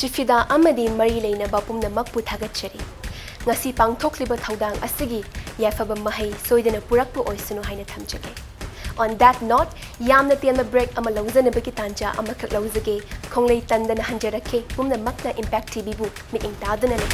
ꯁꯤꯐꯤꯗꯥ ꯑꯃꯗꯤ ꯃꯔꯤ ꯂꯩꯅꯕ ꯄꯨꯝꯅꯃꯛꯄꯨ ꯊꯥꯒꯠꯆꯔꯤ꯫ ꯉꯁꯤ ꯄꯥꯡꯊꯣꯛꯂꯤꯕ ꯊꯧꯗꯥꯡ ꯑꯁꯤꯒꯤ ꯌꯥꯏꯐꯕ ꯃꯍꯩ ꯁꯣꯏꯗꯅ ꯄꯨꯔꯛꯄ ꯑꯣꯏꯁꯅꯨ ꯍꯥꯏꯅ ꯊꯝꯖꯒꯦ꯫ On that note, ꯌꯥꯝꯅ ꯇꯦꯟꯕ break ꯑꯃ ꯂꯧꯖꯅꯕꯒꯤ ꯇꯥꯟꯖꯥ ꯑꯃꯈꯛ ꯂꯧꯖꯒꯦ꯫ ꯈꯣꯡꯂꯩ ꯇꯟꯗꯅ ꯍꯟꯖꯔꯛꯈꯤ꯫ ꯄꯨꯝꯅꯃꯛꯅ Impact TVꯕꯨ ꯃꯤꯠꯌꯦꯡ ꯇꯥꯗꯨꯅ ꯂꯩ꯫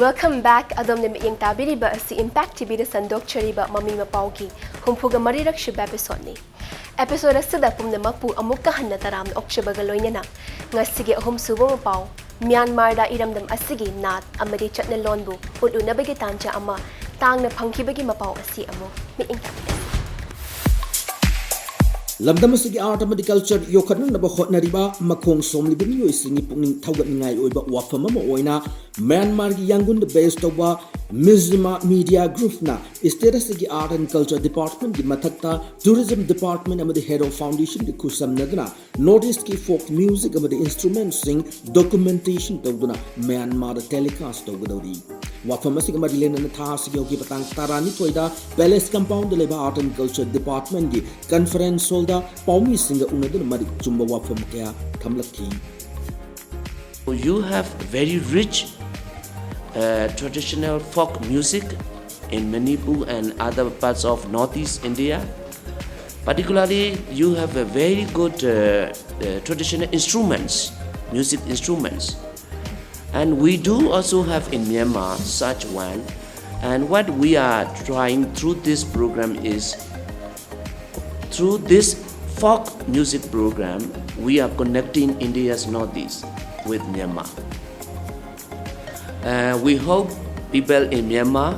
Welcome back. ꯑꯗꯣꯝꯅ ꯃꯤꯠꯌꯦꯡ ꯇꯥꯕꯤꯔꯤꯕ ꯑꯁꯤ Impact TVꯗ ꯁꯟꯗꯣꯛꯆꯔꯤꯕ ꯃꯃꯤ ꯃꯄꯥꯎꯒꯤ ꯍꯨꯝꯐꯨꯒ ꯃꯔꯤꯔꯛ ꯁꯨꯕ episodeꯅꯤ꯫ Episode ꯑꯁꯤꯗ ꯄꯨꯝꯅꯃꯛꯄꯨ ꯑꯃꯨꯛꯀ ꯍꯟꯅ ꯇꯔꯥꯝꯅ ꯑꯣꯛꯆꯕꯒ ꯂꯣꯏꯅꯅ ꯉꯁꯤꯒꯤ ꯑꯍꯨꯝꯁꯨꯕ ꯃꯄꯥꯎ, ꯃ꯭ꯌꯥꯟꯃꯥꯔꯗ ꯏꯔꯝꯗꯝ ꯑꯁꯤꯒꯤ ꯅꯥꯠ ꯑꯃꯗꯤ ꯆꯠꯅꯂꯣꯟꯕꯨ ꯎꯠꯂꯨꯅꯕꯒꯤ ꯇꯥꯟꯖꯥ ꯑꯃ ꯇꯥꯡꯅ ꯐꯪꯈꯤꯕꯒꯤ ꯃꯄꯥꯎ ꯑꯁꯤ ꯑꯃꯨꯛ ꯃꯤꯠꯌꯦꯡ ꯇꯥꯃꯤꯟꯅꯁꯤ꯫ ꯂꯝꯗꯝ ꯑꯁꯤꯒꯤ art ꯑꯃꯗꯤ culture ꯌꯣꯛꯈꯠꯅꯅꯕ ꯍꯣꯠꯅꯔꯤꯕ ꯃꯈꯣꯡ ꯁꯣꯝꯂꯤꯕ ꯃꯤꯑꯣꯏꯁꯤꯡꯒꯤ ꯄꯨꯛꯅꯤꯡ ꯊꯧꯒꯠꯅꯤꯡꯉꯥꯏ ꯑꯣꯏꯕ ꯋꯥꯐꯝ ꯑꯃ ꯑꯣꯏꯅ ꯃ꯭ꯌꯥꯟꯃꯥꯔꯒꯤ ꯌꯥꯡꯒꯨꯟꯗ base ꯇꯧꯕ Mizzima Media Groupꯅ state ꯑꯁꯤꯒꯤ Art and Culture Departmentꯀꯤ ꯃꯊꯛꯇ Tourism Department ꯑꯃꯗꯤ Hero Foundationꯒ ꯈꯨꯠꯁꯝꯅꯗꯨꯅ North Eastꯀꯤ folk music ꯑꯃꯗꯤ instrumentꯁꯤꯡ documentation ꯇꯧꯗꯨꯅ ꯃ꯭ꯌꯥꯟꯃꯥꯔꯗ telecast ꯇꯧꯒꯗꯧꯔꯤ꯫ ꯋꯥꯐꯝ ꯑꯁꯤꯒ ꯃꯔꯤ ꯂꯩꯅꯅ ꯊꯥ ꯑꯁꯤꯒꯤ ꯍꯧꯈꯤꯕ ꯇꯥꯡ ꯇꯔꯥꯅꯤꯊꯣꯏꯗ Palace Compoundꯗ ꯂꯩꯕ Art and Culture Departmentꯀꯤ conference hallꯗ ꯄꯥꯎꯃꯤꯁꯤꯡꯒ ꯎꯅꯗꯨꯅ ꯃꯔꯤꯛ ꯆꯨꯝꯕ ꯋꯥꯐꯝ ꯀꯌꯥ ꯊꯝꯂꯛꯈꯤ꯫ You have very rich uh, traditional folk music in Manipur and other parts of Northeast India. Particularly, you have a very good uh, uh, traditional instruments, music instruments. And we do also have in Myanmar such one. And what we are trying through this program is, through this folk music program, we are connecting India's Northeast with Myanmar. Uh, we hope people in Myanmar,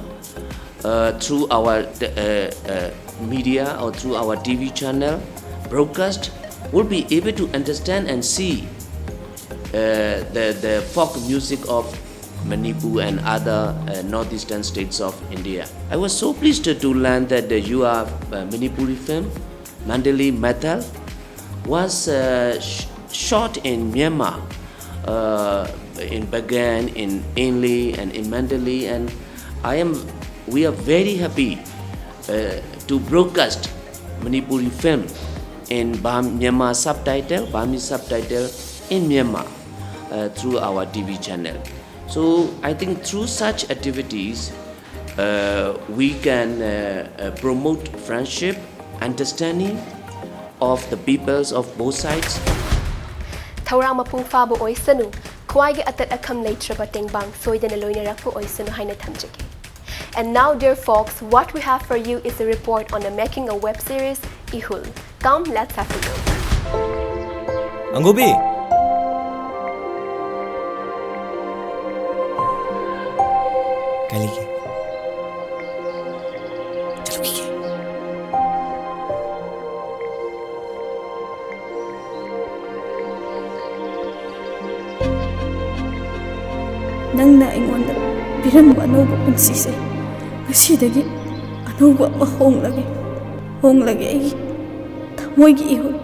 uh, through our uh, uh, media or through our T V channel broadcast, will be able to understand and see uh, the, the folk music of Manipur and other uh, northeastern states of India. I was so pleased to, to learn that uh, you are uh, Manipuri film, Mandalay Maithal, was uh, sh- shot in Myanmar, uh, in Bagan, in Inle, and in Mandalay, and I am. We are very happy uh, to broadcast Manipuri film in Bam- Myanmar subtitle, Burmese subtitle in Myanmar uh, through our T V channel. So I think through such activities, uh, we can uh, uh, promote friendship, understanding of the peoples of both sides. ꯊꯧꯔꯥꯡ ꯃꯄꯨꯡ ꯐꯥꯕ ꯑꯣꯏꯁꯅꯨ, ꯈ꯭ꯋꯥꯏꯒꯤ ꯑꯇꯠ ꯑꯈꯝ ꯂꯩꯇ꯭ꯔꯕ ꯇꯦꯡꯕꯥꯡ ꯁꯣꯏꯗꯅ ꯂꯣꯏꯅꯔꯛꯄ ꯑꯣꯏꯁꯅꯨ ꯍꯥꯏꯅ ꯊꯝꯖꯒꯦ. And now, dear folks, what we have for you is a report on the making of web series Ihul. Come, let's have a look. Anggubi! Kali ki. ꯅꯪꯅ ꯑꯩꯉꯣꯟꯗ ꯄꯤꯔꯝꯕ ꯑꯅꯧꯕ ꯄꯨꯟꯁꯤꯁꯦ ꯉꯁꯤꯗꯒꯤ ꯑꯅꯧꯕ ꯑꯃ ꯍꯣꯡꯂꯒꯦ ꯍꯣꯡꯂꯒꯦ ꯑꯩꯒꯤ ꯊꯃꯣꯏꯒꯤ ꯏꯍꯨꯜ꯫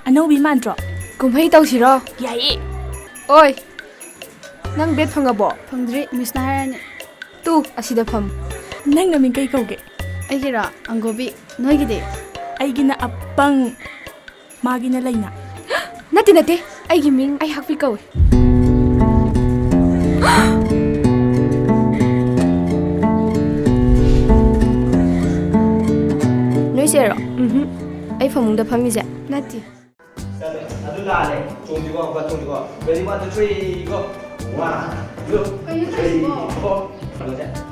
ꯑꯅꯧꯕꯤ ꯃꯥꯟꯗ꯭ꯔꯣ? ꯀꯨꯝꯍꯩ ꯇꯧꯁꯤꯔꯣ? ꯌꯥꯏꯌꯦ꯫ ꯑꯣꯏ꯫ ꯅꯪ ꯕꯦꯠ ꯐꯪꯉꯕꯣ? ꯐꯪꯗ꯭ꯔꯤ, ꯃꯤꯁꯅ ꯍꯥꯏꯔꯅꯤ꯫ ꯇꯨ, ꯑꯁꯤꯗ ꯐꯝ꯫ ꯅꯪ ꯅꯃꯤꯡ ꯀꯩ ꯀꯧꯒꯦ? ꯑꯩꯒꯤꯔꯣ? ꯑꯪꯒꯣꯕꯤ꯫ ꯅꯣꯏꯒꯤꯗꯤ? ꯑꯩꯒꯤꯅ ꯑꯄꯪ꯫ ꯃꯥꯒꯤꯅ ꯂꯩꯅꯥ꯫ ꯅꯠꯇꯦ, ꯅꯠꯇꯦ꯫ ꯑꯩꯒꯤ ꯃꯤꯡ ꯑꯩꯍꯥꯛꯄꯤ ꯀꯧꯏ꯫ ꯅꯣꯏꯁꯦꯔꯣ? ꯎꯝꯍꯨꯝ꯫ ꯑꯩ ꯐꯃꯨꯡꯗ ꯐꯝꯃꯤꯁꯦ? ꯅꯠꯇꯦ꯫ ꯑꯗꯨ ꯂꯥꯜꯂꯦ꯫ ꯆꯣꯡꯁꯤꯀꯣ, ꯑꯃꯨꯛꯀ ꯆꯣꯡꯁꯤꯀꯣ꯫ Ready, one, two, three, go. One, two, three, four. ꯀꯩꯅꯣꯁꯦ꯫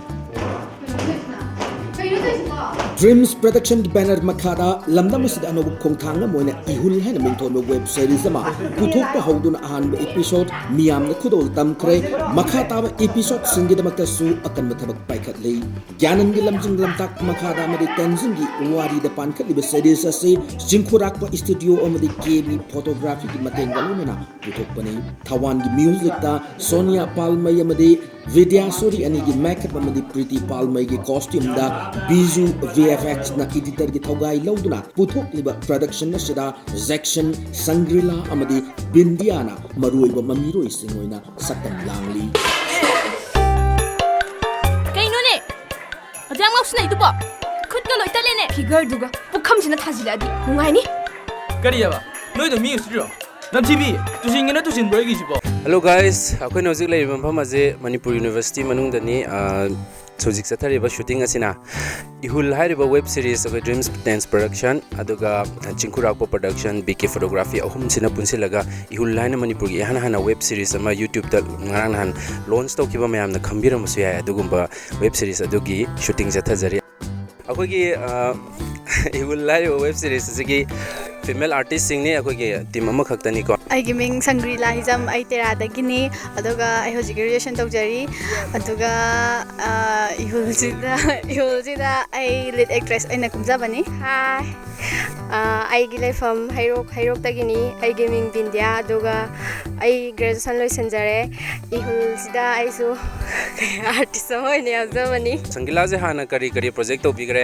ꯗ꯭ꯔꯤꯝꯁ ꯄ꯭ꯔꯗꯛꯁꯟꯒꯤ ꯕꯦꯅꯔ ꯃꯈꯥꯗ ꯂꯝꯗꯝ ꯑꯁꯤꯗ ꯑꯅꯧꯕ ꯈꯣꯡꯊꯥꯡ ꯑꯃ ꯑꯣꯏꯅ ꯏꯍꯨꯜ ꯍꯥꯏꯅ ꯃꯤꯡꯊꯣꯟꯕ ꯋꯦꯕ ꯁꯦꯔꯤꯁ ꯑꯃ ꯄꯨꯊꯣꯛꯄ ꯍꯧꯗꯨꯅ ꯑꯍꯥꯟꯕ ꯏꯄꯤꯁꯣꯗ ꯃꯤꯌꯥꯝꯅ ꯈꯨꯗꯣꯜ ꯇꯝꯈ꯭ꯔꯦ꯫ ꯃꯈꯥ ꯇꯥꯕ ꯏꯄꯤꯁꯣꯗꯁꯤꯡꯒꯤꯗꯃꯛꯇꯁꯨ ꯑꯀꯟꯕ ꯊꯕꯛ ꯄꯥꯏꯈꯠꯂꯤ꯫ ꯒ꯭ꯌꯥꯅꯟꯒꯤ ꯂꯝꯖꯤꯡ ꯂꯝꯇꯥꯛ ꯃꯈꯥꯗ ꯑꯃꯗꯤ ꯇꯦꯟꯖꯤꯡꯒꯤ ꯋꯥꯔꯤꯗ ꯄꯥꯟꯈꯠꯂꯤꯕ ꯁꯦꯔꯤꯁ ꯑꯁꯤ ꯆꯤꯡꯈꯨꯔꯥꯛꯄ ꯁ꯭ꯇꯨꯗꯤꯑꯣ ꯑꯃꯗꯤ ꯀꯦ ꯕꯤ ꯐꯣꯇꯣꯒ꯭ꯔꯥꯐꯤꯒꯤ ꯃꯇꯦꯡꯒ ꯂꯣꯏꯅꯅ ꯄꯨꯊꯣꯛꯄꯅꯤ꯫ ꯊꯋꯥꯟꯒꯤ ꯃ꯭ꯌꯨꯖꯤꯛꯇ ꯁꯣꯅꯤꯌꯥ ꯄꯥꯜꯃꯩ ꯑꯃꯗꯤ ꯕꯤꯗ꯭ꯌꯥꯁꯣꯔꯤ ꯑꯅꯤꯒꯤ ꯃꯦꯀꯞ ꯑꯃꯗꯤ Preeti ꯄꯥꯜꯃꯩꯒꯤ ꯀꯣꯁꯇ꯭ꯌꯨꯝꯗ Biju V F action ꯏꯗꯤꯇꯔꯒꯤ ꯊꯧꯒꯥꯏ ꯂꯧꯗꯨꯅ ꯄꯨꯊꯣꯛꯂꯤꯕ ꯄ꯭ꯔꯗꯛꯁꯟ ꯑꯁꯤꯗ ꯖꯦꯛꯁꯟ, ꯁꯪꯒ꯭ꯔꯤꯂꯥ ꯑꯃꯗꯤ ꯕꯤꯟꯗꯤꯌꯥꯅ ꯃꯔꯨꯑꯣꯏꯕ ꯃꯃꯤꯔꯣꯏꯁꯤꯡ ꯑꯣꯏꯅ ꯁꯛꯇꯝ ꯂꯥꯡꯂꯤ꯫ ꯀꯩꯅꯣꯅꯦ? ꯑꯗꯨꯌꯥꯝ ꯉꯥꯎꯁꯤꯟꯅꯩꯗꯨꯕꯣ? ꯈꯨꯠꯀ ꯂꯣꯏ ꯇꯠꯂꯦꯅꯦ꯫ ꯐꯤꯒꯔꯗꯨꯒ ꯄꯨꯈꯝꯁꯤꯅ ꯊꯥꯖꯤꯜꯂꯛꯑꯗꯤ ꯅꯨꯡꯉꯥꯏꯅꯤ꯫ ꯀꯔꯤꯑꯕ? ꯅꯣꯏꯗꯣ ꯃꯤ ꯎꯁꯤꯠꯇ꯭ꯔꯤꯔꯣ? ꯅꯝꯊꯤꯕꯤ, ꯇꯨꯁꯤꯟꯒꯦꯅ ꯇꯨꯁꯤꯟꯕ꯭ꯔꯣ ꯑꯩꯒꯤꯁꯤꯕꯣ? Hello guys, ꯑꯩꯈꯣꯏꯅ ꯍꯧꯖꯤꯛ ꯂꯩꯔꯤꯕ ꯃꯐꯝ ꯑꯁꯤ ꯃꯅꯤꯄꯨꯔ ꯌꯨꯅꯤꯚꯔꯁꯤꯇꯤ ꯃꯅꯨꯡꯗꯅꯤ꯫ ꯑ, ꯍꯧꯖꯤꯛ ꯆꯠꯊꯔꯤꯕ ꯁꯨꯇꯤꯡ ꯑꯁꯤꯅ ꯏꯍꯨꯜ ꯍꯥꯏꯔꯤꯕ ꯋꯦꯕ ꯁꯤꯔꯤꯁ ꯑꯩꯈꯣꯏ ꯗ꯭ꯔꯤꯝꯁ ꯇꯦꯟꯁ ꯄ꯭ꯔꯗꯛꯁꯟ, ꯑꯗꯨꯒ ꯆꯤꯡꯈꯨꯔꯥꯛꯄ ꯄ꯭ꯔꯗꯛꯁꯟ, ꯕꯤ ꯀꯦ ꯐꯣꯇꯣꯒ꯭ꯔꯥꯐꯤ ꯑꯍꯨꯝꯁꯤꯅ ꯄꯨꯟꯁꯤꯜꯂꯒ ꯏꯍꯨꯜ ꯍꯥꯏꯅ ꯃꯅꯤꯄꯨꯔꯒꯤ ꯏꯍꯥꯟ ꯍꯥꯟꯅ ꯋꯦꯕ ꯁꯤꯔꯤꯁ ꯑꯃ YouTube-ꯇ ꯉꯔꯥꯡ ꯅꯍꯥꯟ ꯂꯣꯟꯆ ꯇꯧꯈꯤꯕ ꯃꯌꯥꯝꯅ ꯈꯪꯕꯤꯔꯝꯕꯁꯨ ꯌꯥꯏ꯫ ꯑꯗꯨꯒꯨꯝꯕ ꯋꯦꯕ ꯁꯤꯔꯤꯁ ꯑꯗꯨꯒꯤ ꯁꯨꯇꯤꯡ ꯆꯠꯊꯖꯔꯤ꯫ ꯑꯩꯈꯣꯏꯒꯤ, ꯑ, ꯏꯍꯨꯜ ꯍꯥꯏꯔꯤꯕ ꯋꯦꯕ ꯁꯤꯔꯤꯁ ꯑꯁꯤꯒꯤ ꯐꯤꯃꯦꯜ ꯑꯥꯔꯇꯤꯁꯁꯤꯡꯅꯤ, ꯑꯩꯈꯣꯏꯒꯤ ꯇꯤꯝ ꯑꯃꯈꯛꯇꯅꯤꯀꯣ꯫ ꯑꯩꯒꯤ ꯃꯤꯡ ꯁꯪꯒ꯭ꯔꯤꯂꯥ ꯍꯤꯖꯝ, ꯑꯩ ꯇꯦꯔꯥꯗꯒꯤꯅꯤ꯫ ꯑꯗꯨꯒ ꯑꯩ ꯍꯧꯖꯤꯛ ꯒ꯭ꯔꯦꯖꯨꯑꯦꯁꯟ ꯇꯧꯖꯔꯤ꯫ ꯑꯗꯨꯒ, ꯑ, ꯏꯍꯨꯜꯁꯤꯗ, ꯏꯍꯨꯜꯁꯤꯗ ꯑꯩ ꯂꯤꯗ ꯑꯦꯛꯇ꯭ꯔꯦꯁ ꯑꯣꯏꯅ ꯀꯨꯝꯖꯕꯅꯤ꯫ ꯍꯥꯏ꯫ ꯑꯥ, ꯑꯩꯒꯤ ꯂꯩꯐꯝ ꯍꯩꯔꯣꯛ, ꯍꯩꯔꯣꯛꯇꯒꯤꯅꯤ꯫ ꯑꯩꯒꯤ ꯃꯤꯡ ꯕꯤꯟꯗ꯭ꯌꯥ, ꯑꯗꯨꯒ ꯑꯩ graduation ꯂꯣꯏꯁꯤꯟꯖꯔꯦ꯫ ꯏꯍꯨꯜꯁꯤꯗ ꯑꯩꯁꯨ artist ꯑꯃ ꯑꯣꯏꯅ ꯌꯥꯎꯖꯕꯅꯤ꯫ ꯁꯪꯒꯤꯂꯥꯁꯦ ꯍꯥꯟꯅ ꯀꯔꯤ ꯀꯔꯤ project ꯇꯧꯕꯤꯈ꯭ꯔꯦ?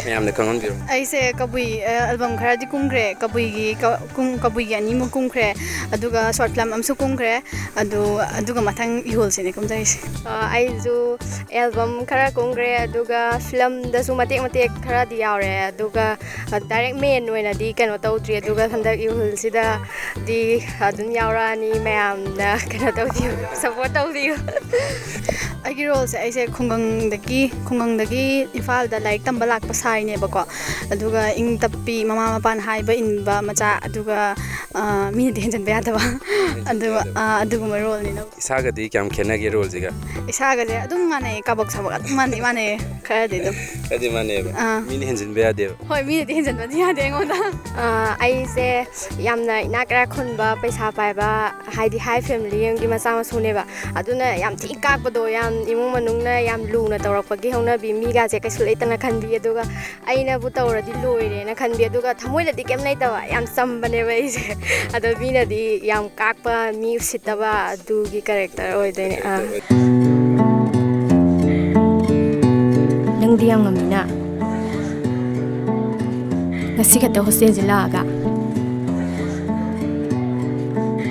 ꯃꯌꯥꯝꯗ ꯈꯪꯍꯟꯕꯤꯔꯣ꯫ ꯑꯩꯁꯦ ꯀꯕꯨꯏ, ꯑ, album ꯈꯔꯗꯤ ꯀꯨꯝꯈ꯭ꯔꯦ꯫ ꯀꯕꯨꯏꯒꯤ ꯀ-, ꯀꯨꯝ-, ꯀꯕꯨꯏꯒꯤ ꯑꯅꯤꯃꯨꯛ ꯀꯨꯝꯈ꯭ꯔꯦ꯫ ꯑꯗꯨꯒ short film ꯑꯃꯁꯨ ꯀꯨꯝꯈ꯭ꯔꯦ꯫ ꯑꯗꯨ, ꯑꯗꯨꯒ ꯃꯊꯪ ꯏꯍꯨꯜꯁꯤꯅꯦ ꯀꯨꯝꯖꯔꯤꯁꯦ꯫ ꯑ, ꯑꯩꯁꯨ album ꯈꯔ ꯀꯨꯝꯈ꯭ꯔꯦ, ꯑꯗꯨꯒ filmꯗꯁꯨ ꯃꯇꯦꯛ ꯃꯇꯦꯛ ꯈꯔꯗꯤ ꯌꯥꯎꯔꯦ꯫ ꯑꯗꯨꯒ, ꯑ, direct main ꯑꯣꯏꯅꯗꯤ ꯀꯩꯅꯣ ꯇꯧꯗ꯭ꯔꯤ꯫ ꯑꯗꯨꯒ ꯍꯟꯗꯛ ꯏꯍꯨꯜꯁꯤꯗꯗꯤ ꯑꯗꯨꯝ ꯌꯥꯎꯔꯛꯑꯅꯤ꯫ ꯃꯌꯥꯝꯅ ꯀꯩꯅꯣ ꯇꯧꯕꯤꯌꯨ, support ꯇꯧꯕꯤꯌꯨ꯫ ꯑꯩꯒꯤ roleꯁꯦ, ꯑꯩꯁꯦ ꯈꯨꯡꯒꯪꯗꯒꯤ, ꯈꯨꯡꯒꯪꯗꯒꯤ ꯏꯝꯐꯥꯜꯗ ꯂꯥꯏꯔꯤꯛ ꯇꯝꯕ ꯂꯥꯛꯄ ꯁꯥꯏꯅꯦꯕꯀꯣ꯫ ꯑꯗꯨꯒ ꯏꯪ ꯇꯞꯄꯤ, ꯃꯃꯥ ꯃꯄꯥꯅ ꯍꯥꯏꯕ ꯏꯟꯕ ꯃꯆꯥ, ꯑꯗꯨꯒ, ꯑ, ꯃꯤꯅꯗꯤ ꯍꯦꯟꯖꯟꯕ ꯌꯥꯗꯕ꯫ ꯍꯦꯟꯖꯟꯕ ꯑꯗꯨꯒ, ꯌꯥꯗꯕ꯫ ꯑ, ꯑꯗꯨꯒꯨꯝꯕ roleꯅꯤꯅ꯫ ꯏꯁꯥꯒꯗꯤ ꯀꯌꯥꯝ ꯈꯦꯠꯅꯒꯦ roleꯁꯤꯒ? ꯏꯁꯥꯒꯗꯤ ꯑꯗꯨꯝ ꯃꯥꯟꯅꯩ, ꯀꯥꯕꯛ ꯁꯥꯕꯛ ꯑꯗꯨꯝ ꯃꯥꯟꯅꯩ, ꯃꯥꯟꯅꯩꯌꯦ, ꯈꯔꯗꯤ ꯑꯗꯨꯝ꯫ ꯈꯔꯗꯤ ꯃꯥꯟꯅꯩꯌꯦꯕ꯫ ꯑꯥ꯫ ꯃꯤꯅ ꯍꯦꯟꯖꯤꯟꯕ ꯌꯥꯗꯦꯕ꯫ ꯍꯣꯏ, ꯃꯤꯅꯗꯤ ꯍꯦꯟꯖꯟꯕꯗꯤ ꯌꯥꯗꯦ ꯑꯩꯉꯣꯟꯗ꯫ ꯑꯥ, ꯑꯩꯁꯦ ꯌꯥꯝꯅ ꯏꯅꯥꯛ ꯀꯩꯔꯥꯛ ꯈꯨꯟꯕ, ꯄꯩꯁꯥ ꯄꯥꯏꯕ, ꯍꯥꯏꯗꯤ high family ꯑꯃꯒꯤ ꯃꯆꯥ ꯃꯁꯨꯅꯦꯕ꯫ ꯑꯗꯨꯅ ꯌꯥꯝ ꯊꯤ ꯀꯥꯛꯄꯗꯣ, ꯌꯥꯝ ꯏꯃꯨꯡ ꯃꯅꯨꯡꯅ ꯌꯥꯝ ꯂꯨꯅ ꯇꯧꯔꯛꯄꯒꯤ ꯍꯧꯅꯕꯤ, ꯃꯤꯒꯥꯁꯦ ꯀꯩꯁꯨ ꯂꯩꯇꯅ ꯈꯟꯕꯤ, ꯑꯗꯨꯒ ꯑꯩꯅꯕꯨ ꯇꯧꯔꯗꯤ ꯂꯣꯏꯔꯦꯅ ꯈꯟꯕꯤ, ꯑꯗꯨꯒ ꯊꯃꯣꯏꯗꯗꯤ ꯀꯩꯝ ꯂꯩꯇꯕ, ꯌꯥꯝ ꯆꯝꯕꯅꯦꯕ ꯑꯩꯁꯦ꯫ ꯑꯗꯣ ꯃꯤꯅꯗꯤ ꯌꯥꯝ ꯀꯥꯛꯄ, ꯃꯤ ꯎꯁꯤꯠꯇꯕ, ꯑꯗꯨꯒꯤ character ꯑꯣꯏꯗꯣꯏꯅꯦ꯫ ꯑꯥ꯫ ꯅꯪꯗꯤ ꯌꯥꯝ ꯉꯝꯃꯤꯅ꯫ ꯉꯁꯤ ꯈꯛꯇ hostelꯁꯦ ꯂꯥꯛꯑꯒ꯫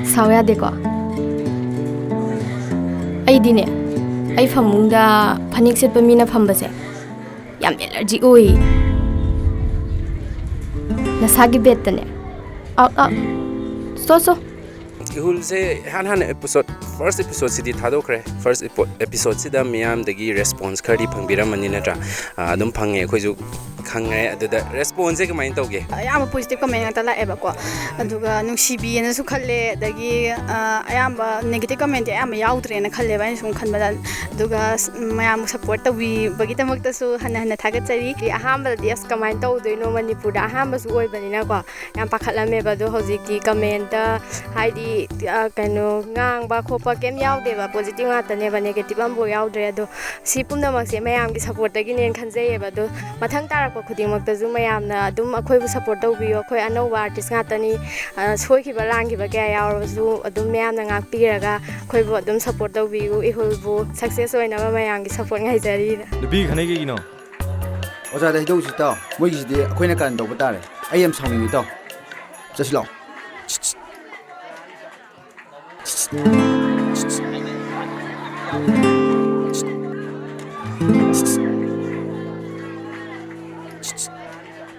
ꯁꯥꯎ ꯌꯥꯗꯦꯀꯣ꯫ ꯑꯩꯗꯤꯅꯦ, ꯑꯩ ꯐꯃꯨꯡꯗ ꯐꯅꯦꯛ ꯁꯦꯠꯄ ꯃꯤꯅ ꯐꯝꯕꯁꯦ ꯌꯥꯝ allergic ꯑꯣꯏ꯫ ꯅꯁꯥꯒꯤ bedꯇꯅꯦ꯫ ꯑꯥꯎ, ꯑꯥꯎ꯫ ꯁꯣ, ꯁꯣ꯫ ꯏꯍꯨꯜꯁꯦ ꯏꯍꯥꯟ ꯍꯥꯟꯅ episode, first episodeꯁꯤꯗꯤ ꯊꯥꯗꯣꯛꯈ꯭ꯔꯦ꯫ First epo-, episodeꯁꯤꯗ ꯃꯤꯌꯥꯝꯗꯒꯤ response ꯈꯔꯗꯤ ꯐꯪꯕꯤꯔꯝꯃꯅꯤ ꯅꯠꯇ꯭ꯔꯥ? ꯑꯥ, ꯑꯗꯨꯝ ꯐꯪꯉꯦ, ꯑꯩꯈꯣꯏꯁꯨ ꯈꯪꯉꯦ꯫ ꯑꯗꯨꯗ responseꯁꯦ ꯀꯃꯥꯏꯅ ꯇꯧꯒꯦ? ꯑꯌꯥꯝꯕ positive comment ꯉꯥꯛꯇ ꯂꯥꯛꯑꯦꯕꯀꯣ꯫ ꯑꯗꯨꯒ ꯅꯨꯡꯁꯤꯕꯤꯑꯅꯁꯨ ꯈꯜꯂꯦ, ꯑꯗꯒꯤ, ꯑ, ꯑꯌꯥꯝꯕ negative commentꯇꯤ ꯑꯌꯥꯝꯕ ꯌꯥꯎꯗ꯭ꯔꯦꯅ ꯈꯜꯂꯦꯕ, ꯑꯩꯅ ꯁꯨꯝ ꯈꯟꯕꯗ꯫ ꯑꯗꯨꯒ ꯁ-, ꯃꯌꯥꯝ support ꯇꯧꯕꯤꯕꯒꯤꯗꯃꯛꯇꯁꯨ ꯍꯟꯅ ꯍꯟꯅ ꯊꯥꯒꯠꯆꯔꯤ꯫ ꯑꯍꯥꯟꯕꯗꯗꯤ ꯑꯁ ꯀꯃꯥꯏꯅ ꯇꯧꯗꯣꯏꯅꯣ, ꯃꯅꯤꯄꯨꯔꯗ ꯑꯍꯥꯟꯕꯁꯨ ꯑꯣꯏꯕꯅꯤꯅꯀꯣ, ꯌꯥꯝ ꯄꯥꯈꯠꯂꯝꯃꯦꯕ꯫ ꯑꯗꯣ ꯍꯧꯖꯤꯛꯇꯤ commentꯇ ꯍꯥꯏꯗꯤ, ꯑ, ꯀꯩꯅꯣ, ꯉꯥꯡꯕ ꯈꯣꯠꯄ ꯀꯩꯝ ꯌꯥꯎꯗꯦꯕ, positive ꯉꯥꯛꯇꯅꯦꯕ, negative ꯑꯃꯐꯥꯎ ꯌꯥꯎꯗ꯭ꯔꯦ꯫ ꯑꯗꯣ ꯁꯤ ꯄꯨꯝꯅꯃꯛꯁꯦ ꯃꯌꯥꯝꯒꯤ supportꯇꯒꯤꯅꯦꯅ ꯈꯟꯖꯩꯌꯦꯕ꯫ ꯑꯗꯣ ꯃꯊꯪ ꯇꯥꯔꯛꯄ ꯈꯨꯗꯤꯡꯃꯛꯇꯁꯨ ꯃꯌꯥꯝꯅ ꯑꯗꯨꯝ ꯑꯩꯈꯣꯏꯕꯨ ꯁꯞꯄꯣꯔꯠ ꯇꯧꯕꯤꯌꯨ꯫ ꯑꯩꯈꯣꯏ ꯑꯅꯧꯕ ꯑꯥꯔꯇꯤꯁ ꯉꯥꯛꯇꯅꯤ꯫ ꯑ, ꯁꯣꯏꯈꯤꯕ ꯂꯥꯟꯈꯤꯕ ꯀꯌꯥ ꯌꯥꯎꯔꯕꯁꯨ ꯑꯗꯨꯝ ꯃꯌꯥꯝꯅ ꯉꯥꯛꯄꯤꯔꯒ ꯑꯩꯈꯣꯏꯕꯨ ꯑꯗꯨꯝ ꯁꯞꯄꯣꯔꯠ ꯇꯧꯕꯤꯌꯨ꯫ ꯏꯍꯨꯜꯕꯨ ꯁꯛꯁꯦꯁ ꯑꯣꯏꯅꯕ ꯃꯌꯥꯝꯒꯤ ꯁꯞꯄꯣꯔꯠ ꯉꯥꯏꯖꯔꯤ꯫ ꯅꯨꯄꯤ ꯈꯟꯅꯩ ꯀꯩꯒꯤꯅꯣ? ꯑꯣꯖꯥꯗ ꯍꯩꯗꯧꯁꯤ ꯇꯥꯎ꯫ ꯃꯣꯏꯒꯤꯁꯤꯗꯤ ꯑꯩꯈꯣꯏꯅ ꯀꯔꯟ ꯇꯧꯕ ꯇꯥꯔꯦ꯫ ꯑꯩ ꯌꯥꯝ ꯁꯥꯎꯅꯤꯡꯉꯤ ꯇꯥꯎ꯫ ꯆꯠꯁꯤ ꯂꯥꯛꯑꯣ꯫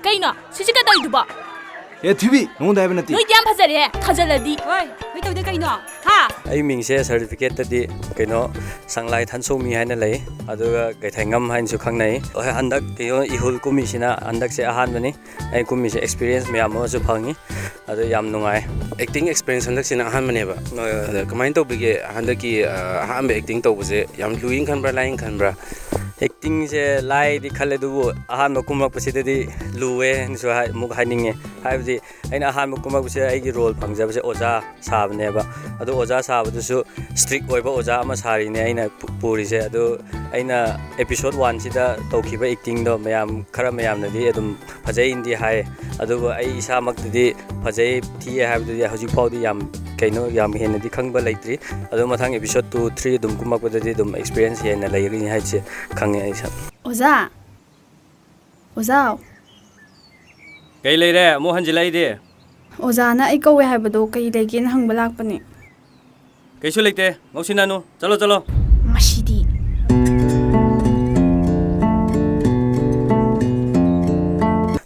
ꯀꯩꯅꯣ ꯁꯤꯁꯤ ꯀꯩꯗꯧꯔꯤꯗꯨꯕꯣ? ꯑꯦ ꯊꯤꯕꯤ, ꯅꯉꯣꯟꯗ ꯍꯥꯏꯕ ꯅꯠꯇꯦ꯫ ꯅꯣꯏꯗꯤ ꯌꯥꯝ ꯐꯖꯔꯦ, ꯊꯥꯖꯜꯂꯗꯤ꯫ ꯍꯣꯏ, ꯀꯩ ꯇꯧꯗꯣꯏ ꯀꯩꯅꯣ? ꯍꯥ? ꯑꯩ ꯃꯤꯡꯁꯦ ꯁꯥꯔꯇꯤꯐꯤꯀꯦꯠꯇꯗꯤ ꯀꯩꯅꯣ ꯁꯪꯂꯥꯏ ꯊꯟꯁꯣꯃꯤ ꯍꯥꯏꯅ ꯂꯩ, ꯑꯗꯨꯒ ꯀꯩꯊꯦꯡꯉꯝ ꯍꯥꯏꯅꯁꯨ ꯈꯪꯅꯩ꯫ ꯍꯣꯏ, ꯍꯟꯗꯛ ꯀꯩꯅꯣ ꯏꯍꯨꯜ ꯀꯨꯝꯃꯤꯁꯤꯅ ꯍꯟꯗꯛꯁꯦ ꯑꯍꯥꯟꯕꯅꯤ꯫ ꯑꯩ ꯀꯨꯝꯃꯤꯁꯦ ꯑꯦꯛꯁꯄꯤꯔꯤꯌꯦꯟꯁ ꯃꯌꯥꯝ ꯑꯃꯁꯨ ꯐꯪꯉꯤ, ꯑꯗꯨ ꯌꯥꯝ ꯅꯨꯡꯉꯥꯏ꯫ ꯑꯦꯛꯇꯤꯡ ꯑꯦꯛꯁꯄꯤꯔꯤꯌꯦꯟꯁ ꯍꯟꯗꯛꯁꯤꯅ ꯑꯍꯥꯟꯕꯅꯦꯕ꯫ ꯑꯗ ꯀꯃꯥꯏꯅ ꯇꯧꯕꯤꯒꯦ ꯍꯟꯗꯛꯀꯤ, ꯑ, ꯑꯍꯥꯟꯕ ꯑꯦꯛꯇꯤꯡ ꯇꯧꯕꯁꯦ? ꯌꯥꯝ ꯂꯨꯏꯅ ꯈꯟꯕ꯭ꯔꯥ, ꯂꯥꯏꯅ ꯈꯟꯕ꯭ꯔꯥ? ꯑꯦꯛꯇꯤꯡꯁꯦ ꯂꯥꯏꯗꯤ ꯈꯜꯂꯦ, ꯑꯗꯨꯕꯨ ꯑꯍꯥꯟꯕ ꯀꯨꯝꯂꯛꯄꯁꯤꯗꯗꯤ ꯂꯨꯋꯦꯅꯁꯨ ꯍꯥꯏ-, ꯑꯃꯨꯛ ꯍꯥꯏꯅꯤꯡꯉꯦ꯫ ꯍꯥꯏꯕꯗꯤ ꯑꯩꯅ ꯑꯍꯥꯟꯕ ꯀꯨꯝꯂꯛꯄꯁꯤꯗ ꯑꯩꯒꯤ ꯔꯣꯜ ꯐꯪꯖꯕꯁꯦ ꯑꯣꯖꯥ ꯁꯥꯕꯅꯦꯕ꯫ ꯑꯗꯣ ꯑꯣꯖꯥ ꯁꯥꯕꯗꯨꯁꯨ ꯏꯁꯇ꯭ꯔꯤꯛ ꯑꯣꯏꯕ ꯑꯣꯖꯥ ꯑꯃ ꯁꯥꯔꯤꯅꯦ ꯑꯩꯅ ꯄꯨ-, ꯄꯨꯔꯤꯁꯦ꯫ ꯑꯗꯨ ꯑꯩꯅ ꯑꯦꯄꯤꯁꯣꯠ ꯋꯥꯟꯁꯤꯗ ꯇꯧꯈꯤꯕ ꯑꯦꯛꯇꯤꯡꯗꯣ ꯃꯌꯥꯝ, ꯈꯔ ꯃꯌꯥꯝꯅꯗꯤ ꯑꯗꯨꯝ ꯐꯖꯩꯅꯗꯤ ꯍꯥꯏ, ꯑꯗꯨꯕꯨ ꯑꯩ ꯏꯁꯥꯃꯛꯇꯗꯤ ꯐꯖꯩ ꯊꯤꯌꯦ ꯍꯥꯏꯕꯗꯨꯗꯤ ꯍꯧꯖꯤꯛ ꯐꯥꯎꯗꯤ ꯌꯥꯝ ꯀꯩꯅꯣ, ꯌꯥꯝ ꯍꯦꯟꯅꯗꯤ ꯈꯪꯕ ꯂꯩꯇ꯭ꯔꯤ꯫ ꯑꯗꯣ ꯃꯊꯪ ꯑꯦꯄꯤꯁꯣꯠ ꯇꯨ, ꯊ꯭ꯔꯤ ꯑꯗꯨꯝ ꯀꯨꯝꯃꯛꯄꯗꯗꯤ ꯑꯗꯨꯝ ꯑꯦꯛꯁꯄꯤꯔꯤꯌꯦꯟꯁ ꯍꯦꯟꯅ ꯂꯩꯒꯅꯤ ꯍꯥꯏꯁꯦ ꯈꯪꯉꯦ ꯑꯩ ꯏꯁꯥ꯫ ꯑꯣꯖꯥ, ꯑꯣꯖꯥ, ꯀꯩ ꯂꯩꯔꯦ ꯑꯃꯨꯛ ꯍꯟꯖꯤꯜꯂꯛꯏꯗꯤ? ꯑꯣꯖꯥꯅ ꯑꯩ ꯀꯧꯋꯦ ꯍꯥꯏꯕꯗꯣ ꯀꯩ ꯂꯩꯒꯦꯅ ꯍꯪꯕ ꯂꯥꯛꯄꯅꯦ꯫ ꯀꯩꯁꯨ ꯂꯩꯇꯦ, ꯉꯧꯁꯤꯟꯅꯅꯨ, ꯆꯠꯂꯣ ꯆꯠꯂꯣ꯫ ꯃꯁꯤꯗꯤ꯫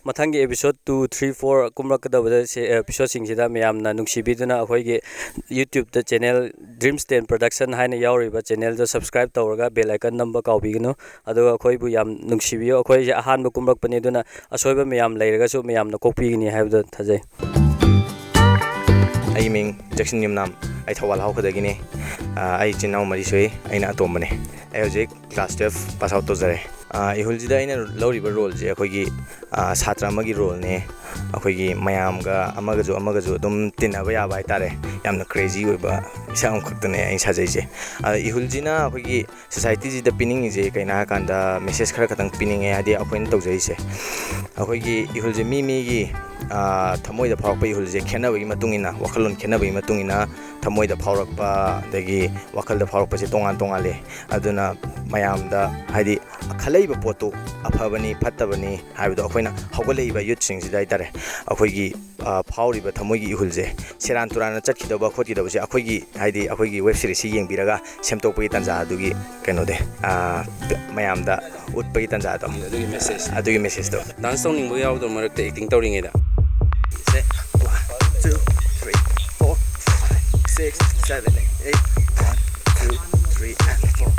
ꯃꯊꯪꯒꯤ ꯑꯦꯄꯤꯁꯣꯠ ꯇꯨ, ꯊ꯭ꯔꯤ, ꯐꯣꯔ ꯀꯨꯝꯂꯛꯀꯗꯕꯗ ꯁꯤ ꯑꯦꯄꯤꯁꯣꯠꯁꯤꯡꯁꯤꯗ ꯃꯌꯥꯝꯅ ꯅꯨꯡꯁꯤꯕꯤꯗꯨꯅ ꯑꯩꯈꯣꯏꯒꯤ ꯌꯨꯇ꯭ꯌꯨꯕꯇ ꯆꯦꯅꯦꯜ Dreams ten Production ꯍꯥꯏꯅ ꯌꯥꯎꯔꯤꯕ ꯆꯦꯅꯦꯜꯗꯣ ꯁꯕꯁꯀ꯭ꯔꯥꯏꯕ ꯇꯧꯔꯒ ꯕꯦꯜ ꯑꯥꯏꯀꯟ ꯅꯝꯕ ꯀꯥꯎꯕꯤꯒꯅꯨ꯫ ꯑꯗꯨꯒ ꯑꯩꯈꯣꯏꯕꯨ ꯌꯥꯝ ꯅꯨꯡꯁꯤꯕꯤꯌꯨ꯫ ꯑꯩꯈꯣꯏꯁꯦ ꯑꯍꯥꯟꯕ ꯀꯨꯝꯂꯛꯄꯅꯤ, ꯑꯗꯨꯅ ꯑꯁꯣꯏꯕ ꯃꯌꯥꯝ ꯂꯩꯔꯒꯁꯨ ꯃꯌꯥꯝꯅ ꯀꯣꯛꯄꯤꯒꯅꯤ ꯍꯥꯏꯕꯗꯣ ꯊꯥꯖꯩ꯫ ꯑꯩꯒꯤ ꯃꯤꯡ ꯖꯦꯛꯁꯟ ꯌꯨꯝꯅꯥꯝ꯫ ꯑꯩ ꯊꯧꯕꯥꯜ ꯍꯥꯎꯈꯗꯒꯤꯅꯦ꯫ ꯑ, ꯑꯩ ꯏꯆꯤꯟ ꯏꯅꯥꯎ ꯃꯔꯤ ꯁꯨꯏ꯫ ꯑꯩꯅ ꯑꯇꯣꯝꯕꯅꯦ꯫ ꯑꯩ ꯍꯧꯖꯤꯛ ꯀ꯭ꯂꯥꯁ ꯇꯨꯌꯦꯜꯐ ꯄꯥꯁ ꯑꯥꯎꯠ ꯇꯧꯖꯔꯦ꯫ ꯑ, ꯏꯍꯨꯜꯁꯤꯗ ꯑꯩꯅ ꯂꯧꯔꯤꯕ ꯔꯣꯜꯁꯦ ꯑꯩꯈꯣꯏꯒꯤ, ꯑ, ꯁꯥꯇ꯭ꯔ ꯑꯃꯒꯤ ꯔꯣꯜꯅꯦ꯫ ꯑꯩꯈꯣꯏꯒꯤ ꯃꯌꯥꯝꯒ ꯑꯃꯒꯁꯨ ꯑꯃꯒꯁꯨ ꯑꯗꯨꯝ ꯇꯤꯟꯅꯕ ꯌꯥꯕ ꯍꯥꯏꯇꯥꯔꯦ꯫ ꯌꯥꯝꯅ ꯀ꯭ꯔꯦꯖꯤ ꯑꯣꯏꯕ ꯏꯁꯥ ꯑꯃꯈꯛꯇꯅꯦ ꯑꯩꯅ ꯁꯥꯖꯩꯁꯦ꯫ ꯑꯗ ꯏꯍꯨꯜꯁꯤꯅ ꯑꯩꯈꯣꯏꯒꯤ ꯁꯣꯁꯥꯏꯇꯤꯁꯤꯗ ꯄꯤꯅꯤꯡꯉꯤꯁꯦ ꯀꯩꯅꯣ ꯍꯥꯏꯔꯀꯥꯟꯗ, ꯃꯦꯁꯦꯖ ꯈꯔ ꯈꯛꯇꯪ ꯄꯤꯅꯤꯡꯉꯦ꯫ ꯍꯥꯏꯗꯤ ꯑꯩꯈꯣꯏꯅ ꯇꯧꯖꯔꯤꯁꯦ, ꯑꯩꯈꯣꯏꯒꯤ ꯏꯍꯨꯜꯁꯦ ꯃꯤ ꯃꯤꯒꯤ, ꯑ, ꯊꯃꯣꯏꯗ ꯐꯥꯎꯔꯛꯄ ꯏꯍꯨꯜꯁꯦ ꯈꯦꯠꯅꯕꯒꯤ ꯃꯇꯨꯡ ꯏꯟꯅ, ꯋꯥꯈꯜꯂꯣꯟ ꯈꯦꯠꯅꯕꯒꯤ ꯃꯇꯨꯡ ꯏꯟꯅ ꯊꯃꯣꯏꯗ ꯐꯥꯎꯔꯛꯄ ꯑꯗꯒꯤ ꯋꯥꯈꯜꯗ ꯐꯥꯎꯔꯛꯄꯁꯦ ꯇꯣꯉꯥꯟ ꯇꯣꯉꯥꯜꯂꯦ꯫ ꯑꯗꯨꯅ ꯃꯌꯥꯝꯗ, ꯍꯥꯏꯗꯤ, ꯈꯜꯂꯛꯏꯕ ꯄꯣꯠꯇꯨ ꯑꯐꯕꯅꯤ ꯐꯠꯇꯕꯅꯤ ꯍꯥꯏꯕꯗꯣ ꯑꯩꯈꯣꯏꯅ ꯍꯧꯒꯠꯂꯛꯏꯕ ꯌꯨꯠꯁꯤꯡꯁꯤꯗ ꯍꯥꯏꯇꯥꯔꯦ, ꯑꯩꯈꯣꯏꯒꯤ, ꯑ, ꯐꯥꯎꯔꯤꯕ ꯊꯃꯣꯏꯒꯤ ꯏꯍꯨꯜꯁꯦ ꯁꯦꯔꯥꯟ ꯇꯨꯔꯥꯟꯅ ꯆꯠꯈꯤꯗꯕ ꯈꯣꯠꯈꯤꯗꯕꯁꯦ ꯑꯩꯈꯣꯏꯒꯤ, ꯍꯥꯏꯗꯤ, ꯑꯩꯈꯣꯏꯒꯤ ꯋꯦꯕ ꯁꯤꯔꯤꯁꯁꯤ ꯌꯦꯡꯕꯤꯔꯒ ꯁꯦꯝꯗꯣꯛꯄꯒꯤ ꯇꯥꯟꯖꯥ ꯑꯗꯨꯒꯤ ꯀꯩꯅꯣꯗꯤ, ꯑ, ꯃꯌꯥꯝꯗ ꯎꯠꯄꯒꯤ ꯇꯥꯟꯖꯥꯗꯣ, ꯑꯗꯨꯒꯤ ꯃꯦꯁꯦꯖ꯫ ꯑꯗꯨꯒꯤ ꯃꯦꯁꯦꯖꯇꯣ꯫ ꯗꯥꯟꯁ ꯇꯧꯅꯤꯡꯕ ꯌꯥꯎꯗ꯭ꯔꯣ ꯃꯔꯛꯇ, ꯑꯦꯛꯇꯤꯡ ꯇꯧꯔꯤꯉꯩꯗ? ꯁꯦ, one, two, three, four, five, six, seven, eight, one, two, three, and four.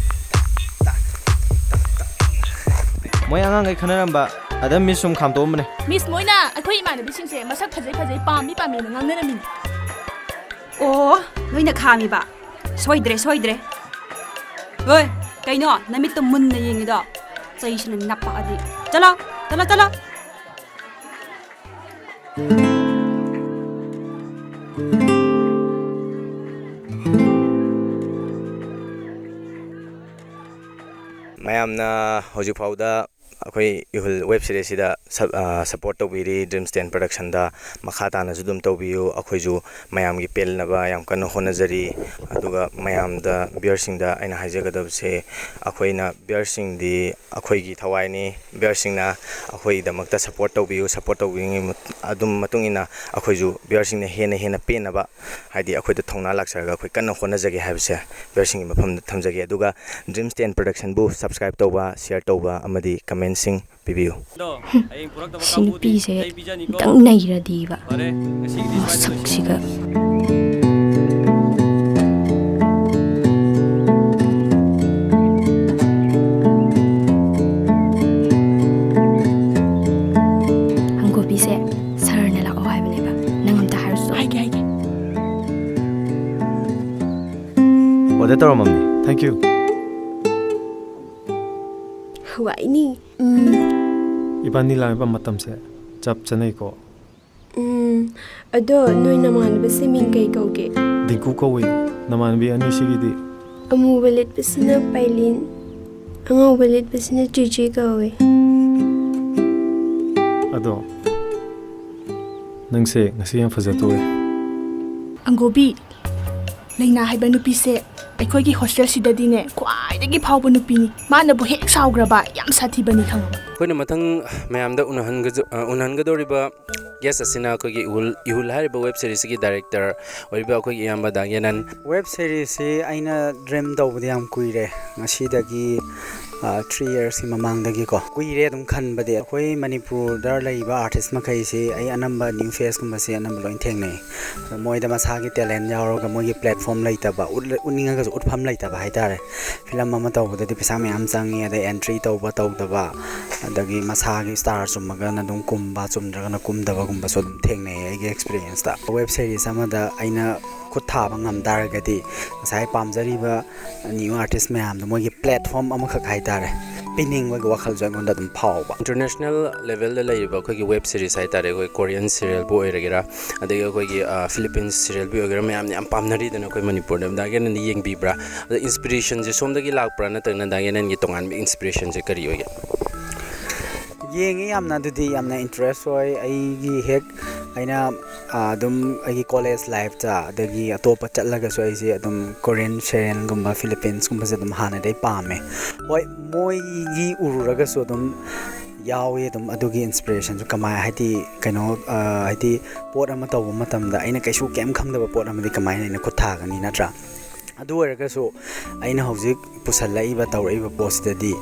ꯃꯣꯏ ꯑꯉꯥꯡꯈꯩ ꯈꯟꯅꯔꯝꯕ, ꯑꯗ ꯃꯤꯁ ꯁꯨꯝ ꯈꯥꯝꯇꯣꯛꯑꯝꯕꯅꯦ꯫ ꯃꯤꯁ, ꯃꯣꯏꯅ ꯑꯩꯈꯣꯏ ꯏꯃꯥꯟꯅꯕꯤꯁꯤꯡꯁꯦ ꯃꯁꯛ ꯐꯖꯩ ꯐꯖꯩ, ꯄꯥꯝꯃꯤ ꯄꯥꯝꯃꯤꯅ ꯉꯥꯡꯅꯔꯝꯃꯤꯅꯤ꯫ ꯑꯣ, ꯅꯣꯏꯅ ꯈꯥꯝꯃꯤꯕ? ꯁꯣꯏꯗ꯭ꯔꯦ, ꯁꯣꯏꯗ꯭ꯔꯦ꯫ ꯍꯣꯏ, ꯀꯩꯅꯣ ꯅꯃꯤꯠꯇꯣ ꯃꯨꯟꯅ ꯌꯦꯡꯉꯤꯗꯣ? ꯆꯩꯁꯤꯅ ꯅꯞꯄꯛꯑꯗꯤ꯫ ꯆꯠꯂꯣ, ꯆꯠꯂꯣ, ꯆꯠꯂꯣ꯫ ꯃꯌꯥꯝꯅ ꯍꯧꯖꯤꯛ ꯐꯥꯎꯗ ꯑꯩꯈꯣꯏ ꯏꯍꯨꯜ ꯋꯦꯕ ꯁꯤꯔꯤꯁꯁꯤꯗ ꯁꯞ-, ꯑ, ꯁꯞꯄꯣꯔꯠ ꯇꯧꯕꯤꯔꯤ, ꯗ꯭ꯔꯤꯝꯁ ꯇꯦꯟ ꯄ꯭ꯔꯗꯛꯁꯟꯗ꯫ ꯃꯈꯥ ꯇꯥꯅꯁꯨ ꯑꯗꯨꯝ ꯇꯧꯕꯤꯌꯨ꯫ ꯑꯩꯈꯣꯏꯁꯨ ꯃꯌꯥꯝꯒꯤ ꯄꯦꯟꯅꯕ ꯌꯥꯝ ꯀꯟꯅ ꯍꯣꯠꯅꯖꯔꯤ꯫ ꯑꯗꯨꯒ ꯃꯌꯥꯝꯗ, ꯚ꯭ꯌꯨꯋꯔꯁꯤꯡꯗ ꯑꯩꯅ ꯍꯥꯏꯖꯒꯗꯕꯁꯦ, ꯑꯩꯈꯣꯏꯅ, ꯚ꯭ꯌꯨꯋꯔꯁꯤꯡꯗꯤ ꯑꯩꯈꯣꯏꯒꯤ ꯊꯋꯥꯏꯅꯤ꯫ ꯚ꯭ꯌꯨꯋꯔꯁꯤꯡꯅ ꯑꯩꯈꯣꯏꯒꯤꯗꯃꯛꯇ ꯁꯞꯄꯣꯔꯠ ꯇꯧꯕꯤꯌꯨ꯫ ꯁꯞꯄꯣꯔꯠ ꯇꯧꯕꯤꯔꯤꯉꯩ ꯃꯠ-, ꯑꯗꯨꯝ ꯃꯇꯨꯡ ꯏꯟꯅ ꯑꯩꯈꯣꯏꯁꯨ ꯚ꯭ꯌꯨꯋꯔꯁꯤꯡꯅ ꯍꯦꯟꯅ ꯍꯦꯟꯅ ꯄꯦꯟꯅꯕ, ꯍꯥꯏꯗꯤ ꯑꯩꯈꯣꯏꯗ ꯊꯧꯅꯥ ꯂꯥꯛꯆꯔꯒ ꯑꯩꯈꯣꯏ ꯀꯟꯅ ꯍꯣꯠꯅꯖꯒꯦ ꯍꯥꯏꯕꯁꯦ ꯚ꯭ꯌꯨꯋꯔꯁꯤꯡꯒꯤ ꯃꯐꯝꯗ ꯊꯝꯖꯒꯦ꯫ ꯑꯗꯨꯒ ꯗ꯭ꯔꯤꯝꯁ ꯇꯦꯟ ꯄ꯭ꯔꯗꯛꯁꯟꯕꯨ ꯁꯕꯁꯀ꯭ꯔꯥꯏꯕ ꯇꯧꯕ, ꯁꯤꯌꯔ ꯇꯧꯕ ꯑꯃꯗꯤ ꯀꯃꯦꯟꯁꯤꯡ ꯄꯤꯕꯤꯌꯨ꯫ ꯁꯤ ꯅꯨꯄꯤꯁꯦ ꯑꯝꯇꯪ ꯅꯩꯔꯗꯤꯕ꯫ ꯃꯁꯛꯁꯤꯒ꯫ ꯍꯪꯒꯣꯕꯤꯁꯦ ꯁꯥꯔꯅ ꯂꯥꯛꯑꯣ ꯍꯥꯏꯕꯅꯦꯕ꯫ ꯅꯪ ꯑꯝꯇ ꯍꯥꯏꯔꯨꯆꯣ꯫ ꯍꯥꯏꯒꯦ, ꯍꯥꯏꯒꯦ꯫ ꯑꯣꯔꯗꯔ ꯇꯧꯔꯝꯃꯕꯅꯤ꯫ Thank you꯫ ꯍꯋꯥꯏꯅꯤ꯫ ꯎꯝ꯫ ꯏꯕꯥꯅꯤ ꯂꯥꯛꯏꯕ ꯃꯇꯝꯁꯦ ꯆꯞ ꯆꯥꯅꯩꯀꯣ꯫ ꯎꯝ꯫ ꯑꯗꯣ ꯅꯣꯏ ꯅꯃꯥꯟꯅꯕꯁꯤ ꯃꯤꯡ ꯀꯩ ꯀꯧꯒꯦ? ꯗꯤꯡꯀꯨ ꯀꯧꯏ꯫ ꯅꯃꯥꯟꯅꯕꯤ ꯑꯅꯤꯁꯤꯒꯤꯗꯤ? ꯑꯃꯨꯕ ꯂꯤꯠꯄꯁꯤꯅ ꯄꯥꯏꯂꯤꯟ, ꯑꯉꯧꯕ ꯂꯤꯠꯄꯁꯤꯅ ꯆꯤꯆꯤ ꯀꯧꯏ꯫ ꯑꯗꯣ ꯅꯪꯁꯦ ꯉꯁꯤ ꯌꯥꯝ ꯐꯖꯊꯣꯛꯑꯦ꯫ ꯑꯪꯒꯣꯕꯤ, ꯂꯩꯅꯥ ꯍꯥꯏꯕ ꯅꯨꯄꯤꯁꯦ ꯑꯩꯈꯣꯏꯒꯤ ꯍꯣꯁꯇꯦꯜꯁꯤꯗꯗꯤꯅꯦ ꯈ꯭ꯋꯥꯏꯗꯒꯤ ꯐꯥꯎꯕ ꯅꯨꯄꯤꯅꯤ꯫ ꯃꯥꯅꯕꯨ ꯍꯦꯛ ꯁꯥꯎꯈ꯭ꯔꯕ ꯌꯥꯝ ꯁꯥꯊꯤꯕꯅꯤ, ꯈꯪꯉꯕ? ꯑꯩꯈꯣꯏꯅ ꯃꯊꯪ ꯃꯌꯥꯝꯗ ꯎꯅꯍꯟꯒꯖ- ꯑ, ꯎꯅꯍꯟꯒꯗꯧꯔꯤꯕ ꯒꯦꯁ ꯑꯁꯤꯅ ꯑꯩꯈꯣꯏꯒꯤ ꯏꯍꯨꯜ ꯏꯍꯨꯜ ꯍꯥꯏꯔꯤꯕ ꯋꯦꯕ ꯁꯦꯔꯤꯁꯁꯤꯒꯤ ꯗꯥꯏꯔꯦꯛꯇꯔ ꯑꯣꯏꯔꯤꯕ ꯑꯩꯈꯣꯏꯒꯤ ꯏꯌꯥꯝꯕ ꯗꯥꯒꯦꯅꯟ꯫ ꯋꯦꯕ ꯁꯦꯔꯤꯁꯁꯤ ꯑꯩꯅ ꯗ꯭ꯔꯤꯝ ꯇꯧꯕꯗꯤ ꯌꯥꯝ ꯀꯨꯏꯔꯦ, ꯉꯁꯤꯗꯒꯤ ꯊ꯭ꯔꯤ ꯌꯔꯁꯀꯤ ꯃꯃꯥꯡꯗꯒꯤꯀꯣ꯫ ꯀꯨꯏꯔꯦ ꯑꯗꯨꯝ ꯈꯟꯕꯗꯤ꯫ ꯑꯩꯈꯣꯏ ꯃꯅꯤꯄꯨꯔꯗ ꯂꯩꯔꯤꯕ ꯑꯥꯔꯇꯤꯁ ꯃꯈꯩꯁꯤ ꯑꯩ ꯑꯅꯝꯕ ꯅ꯭ꯌꯨ ꯐꯦꯁꯀꯨꯝꯕꯁꯦ ꯑꯅꯝꯕ ꯂꯣꯏ ꯊꯦꯡꯅꯩ꯫ ꯑꯗꯣ ꯃꯣꯏꯗ ꯃꯁꯥꯒꯤ ꯇꯦꯂꯦꯟ ꯌꯥꯎꯔꯒ ꯃꯣꯏꯒꯤ ꯄ꯭ꯂꯦꯠꯐꯣꯝ ꯂꯩꯇꯕ, ꯎꯠꯂ- ꯎꯠꯅꯤꯡꯉꯒꯁꯨ ꯎꯠꯐꯝ ꯂꯩꯇꯕ ꯍꯥꯏꯇꯥꯔꯦ꯫ ꯐꯤꯂꯝ ꯑꯃ ꯇꯧꯕꯗꯗꯤ ꯄꯩꯁꯥ ꯃꯌꯥꯝ ꯆꯪꯉꯤ, ꯑꯗꯩ ꯑꯦꯟꯇ꯭ꯔꯤ ꯇꯧꯕ ꯇꯧꯗꯕ, ꯑꯗꯒꯤ ꯃꯁꯥꯒꯤ ꯁ꯭ꯇꯥꯔ ꯆꯨꯝꯃꯒꯅ ꯑꯗꯨꯝ ꯀꯨꯝꯕ, ꯆꯨꯝꯗ꯭ꯔꯒꯅ ꯀꯨꯝꯗꯕꯒꯨꯝꯕꯁꯨ ꯑꯗꯨꯝ ꯊꯦꯡꯅꯩ ꯑꯩꯒꯤ ꯑꯦꯛꯁꯄꯤꯔꯤꯌꯦꯟꯁꯇ꯫ ꯋꯦꯕ ꯁꯦꯔꯤꯁ ꯑꯃꯗ ꯑꯩꯅ ꯈꯨꯠ ꯊꯥꯕ ꯉꯝ ꯇꯥꯔꯒꯗꯤ ꯉꯁꯥꯏ ꯄꯥꯝꯖꯔꯤꯕ ꯅ꯭ꯌꯨ ꯑꯥꯔꯇꯤꯁ ꯃꯌꯥꯝꯗꯣ ꯃꯣꯏꯒꯤ ꯄ꯭ꯂꯦꯠꯐꯣꯝ ꯑꯃꯈꯛ ꯍꯥꯏꯇꯥꯔꯦ, ꯄꯤꯅꯤꯡꯕꯒꯤ ꯋꯥꯈꯜꯁꯨ ꯑꯩꯉꯣꯟꯗ ꯑꯗꯨꯝ ꯐꯥꯎꯕ꯫ ꯏꯟꯇꯔꯅꯦꯁꯅꯦꯜ ꯂꯦꯚꯦꯜꯗ ꯂꯩꯔꯤꯕ ꯑꯩꯈꯣꯏꯒꯤ ꯋꯦꯕ ꯁꯦꯔꯤꯁ ꯍꯥꯏꯇꯥꯔꯦ, ꯑꯩꯈꯣꯏ ꯀꯣꯔꯤꯌꯟ ꯁꯤꯔꯤꯌꯦꯜꯕꯨ ꯑꯣꯏꯔꯒꯦꯔꯥ, ꯑꯗꯒꯤ ꯑꯩꯈꯣꯏꯒꯤ, ꯑ, ꯐꯤꯂꯤꯄꯤꯟꯁ ꯁꯤꯔꯤꯌꯦꯜꯕꯨ ꯑꯣꯏꯒꯦꯔꯥ, ꯃꯌꯥꯝꯅ ꯌꯥꯝ ꯄꯥꯝꯅꯔꯤꯗꯅ ꯑꯩꯈꯣꯏ ꯃꯅꯤꯄꯨꯔꯗ꯫ ꯗꯥꯒꯦꯅꯟꯗꯤ ꯌꯦꯡꯕꯤꯕ꯭ꯔꯥ? ꯑꯗ ꯏꯟꯁꯄꯤꯔꯦꯁꯟꯁꯦ ꯁꯣꯝꯗꯒꯤ ꯂꯥꯛꯄ꯭ꯔꯥ, ꯅꯠꯇ꯭ꯔꯒꯅ ꯗꯥꯒꯦꯅꯟꯒꯤ ꯇꯣꯉꯥꯟꯕ ꯏꯟꯁꯄꯤꯔꯦꯁꯟꯁꯦ ꯀꯔꯤ ꯑꯣꯏꯒꯦ? ꯌꯦꯡꯉꯤ ꯌꯥꯝꯅ, ꯑꯗꯨꯗꯤ ꯌꯥꯝꯅ ꯏꯟꯇꯔꯦꯁ ꯑꯣꯏ꯫ ꯑꯩꯒꯤ ꯍꯦꯛ ꯑꯩꯅ, ꯑ, ꯑꯗꯨꯝ ꯑꯩꯒꯤ ꯀꯣꯂꯦꯖ ꯂꯥꯏꯐꯇ, ꯑꯗꯒꯤ ꯑꯇꯣꯞꯄ ꯆꯠꯂꯒꯁꯨ ꯑꯩꯁꯦ ꯑꯗꯨꯝ ꯀꯣꯔꯤꯌꯟ ꯁꯦꯔꯤꯌꯦꯜꯒꯨꯝꯕ, ꯐꯤꯂꯤꯄꯤꯟꯁꯀꯨꯝꯕꯁꯦ ꯑꯗꯨꯝ ꯍꯥꯟꯅꯗꯩ ꯄꯥꯝꯃꯦ꯫ ꯍꯣꯏ, ꯃꯣꯏꯒꯤ ꯎꯔꯨꯔꯒꯁꯨ ꯑꯗꯨꯝ ꯌꯥꯎꯋꯤ ꯑꯗꯨꯝ ꯑꯗꯨꯒꯤ ꯏꯟꯁꯄꯤꯔꯦꯁꯟꯁꯨ꯫ ꯀꯃꯥꯏ, ꯍꯥꯏꯗꯤ, ꯀꯩꯅꯣ, ꯑ, ꯍꯥꯏꯗꯤ, ꯄꯣꯠ ꯑꯃ ꯇꯧꯕ ꯃꯇꯝꯗ ꯑꯩꯅ ꯀꯩꯁꯨ ꯀꯩꯝ ꯈꯪꯗꯕ ꯄꯣꯠ ꯑꯃꯗꯤ ꯀꯃꯥꯏꯅ ꯑꯩꯅ ꯈꯨꯠ ꯊꯥꯒꯅꯤ, ꯅꯠꯇ꯭ꯔꯥ? ꯑꯗꯨ ꯑꯣꯏꯔꯒꯁꯨ ꯑꯩꯅ ꯍꯧꯖꯤꯛ ꯄꯨꯁꯜꯂꯛꯏꯕ, ꯇꯧꯔꯛꯏꯕ ꯄꯣꯠꯁꯤꯗꯗꯤ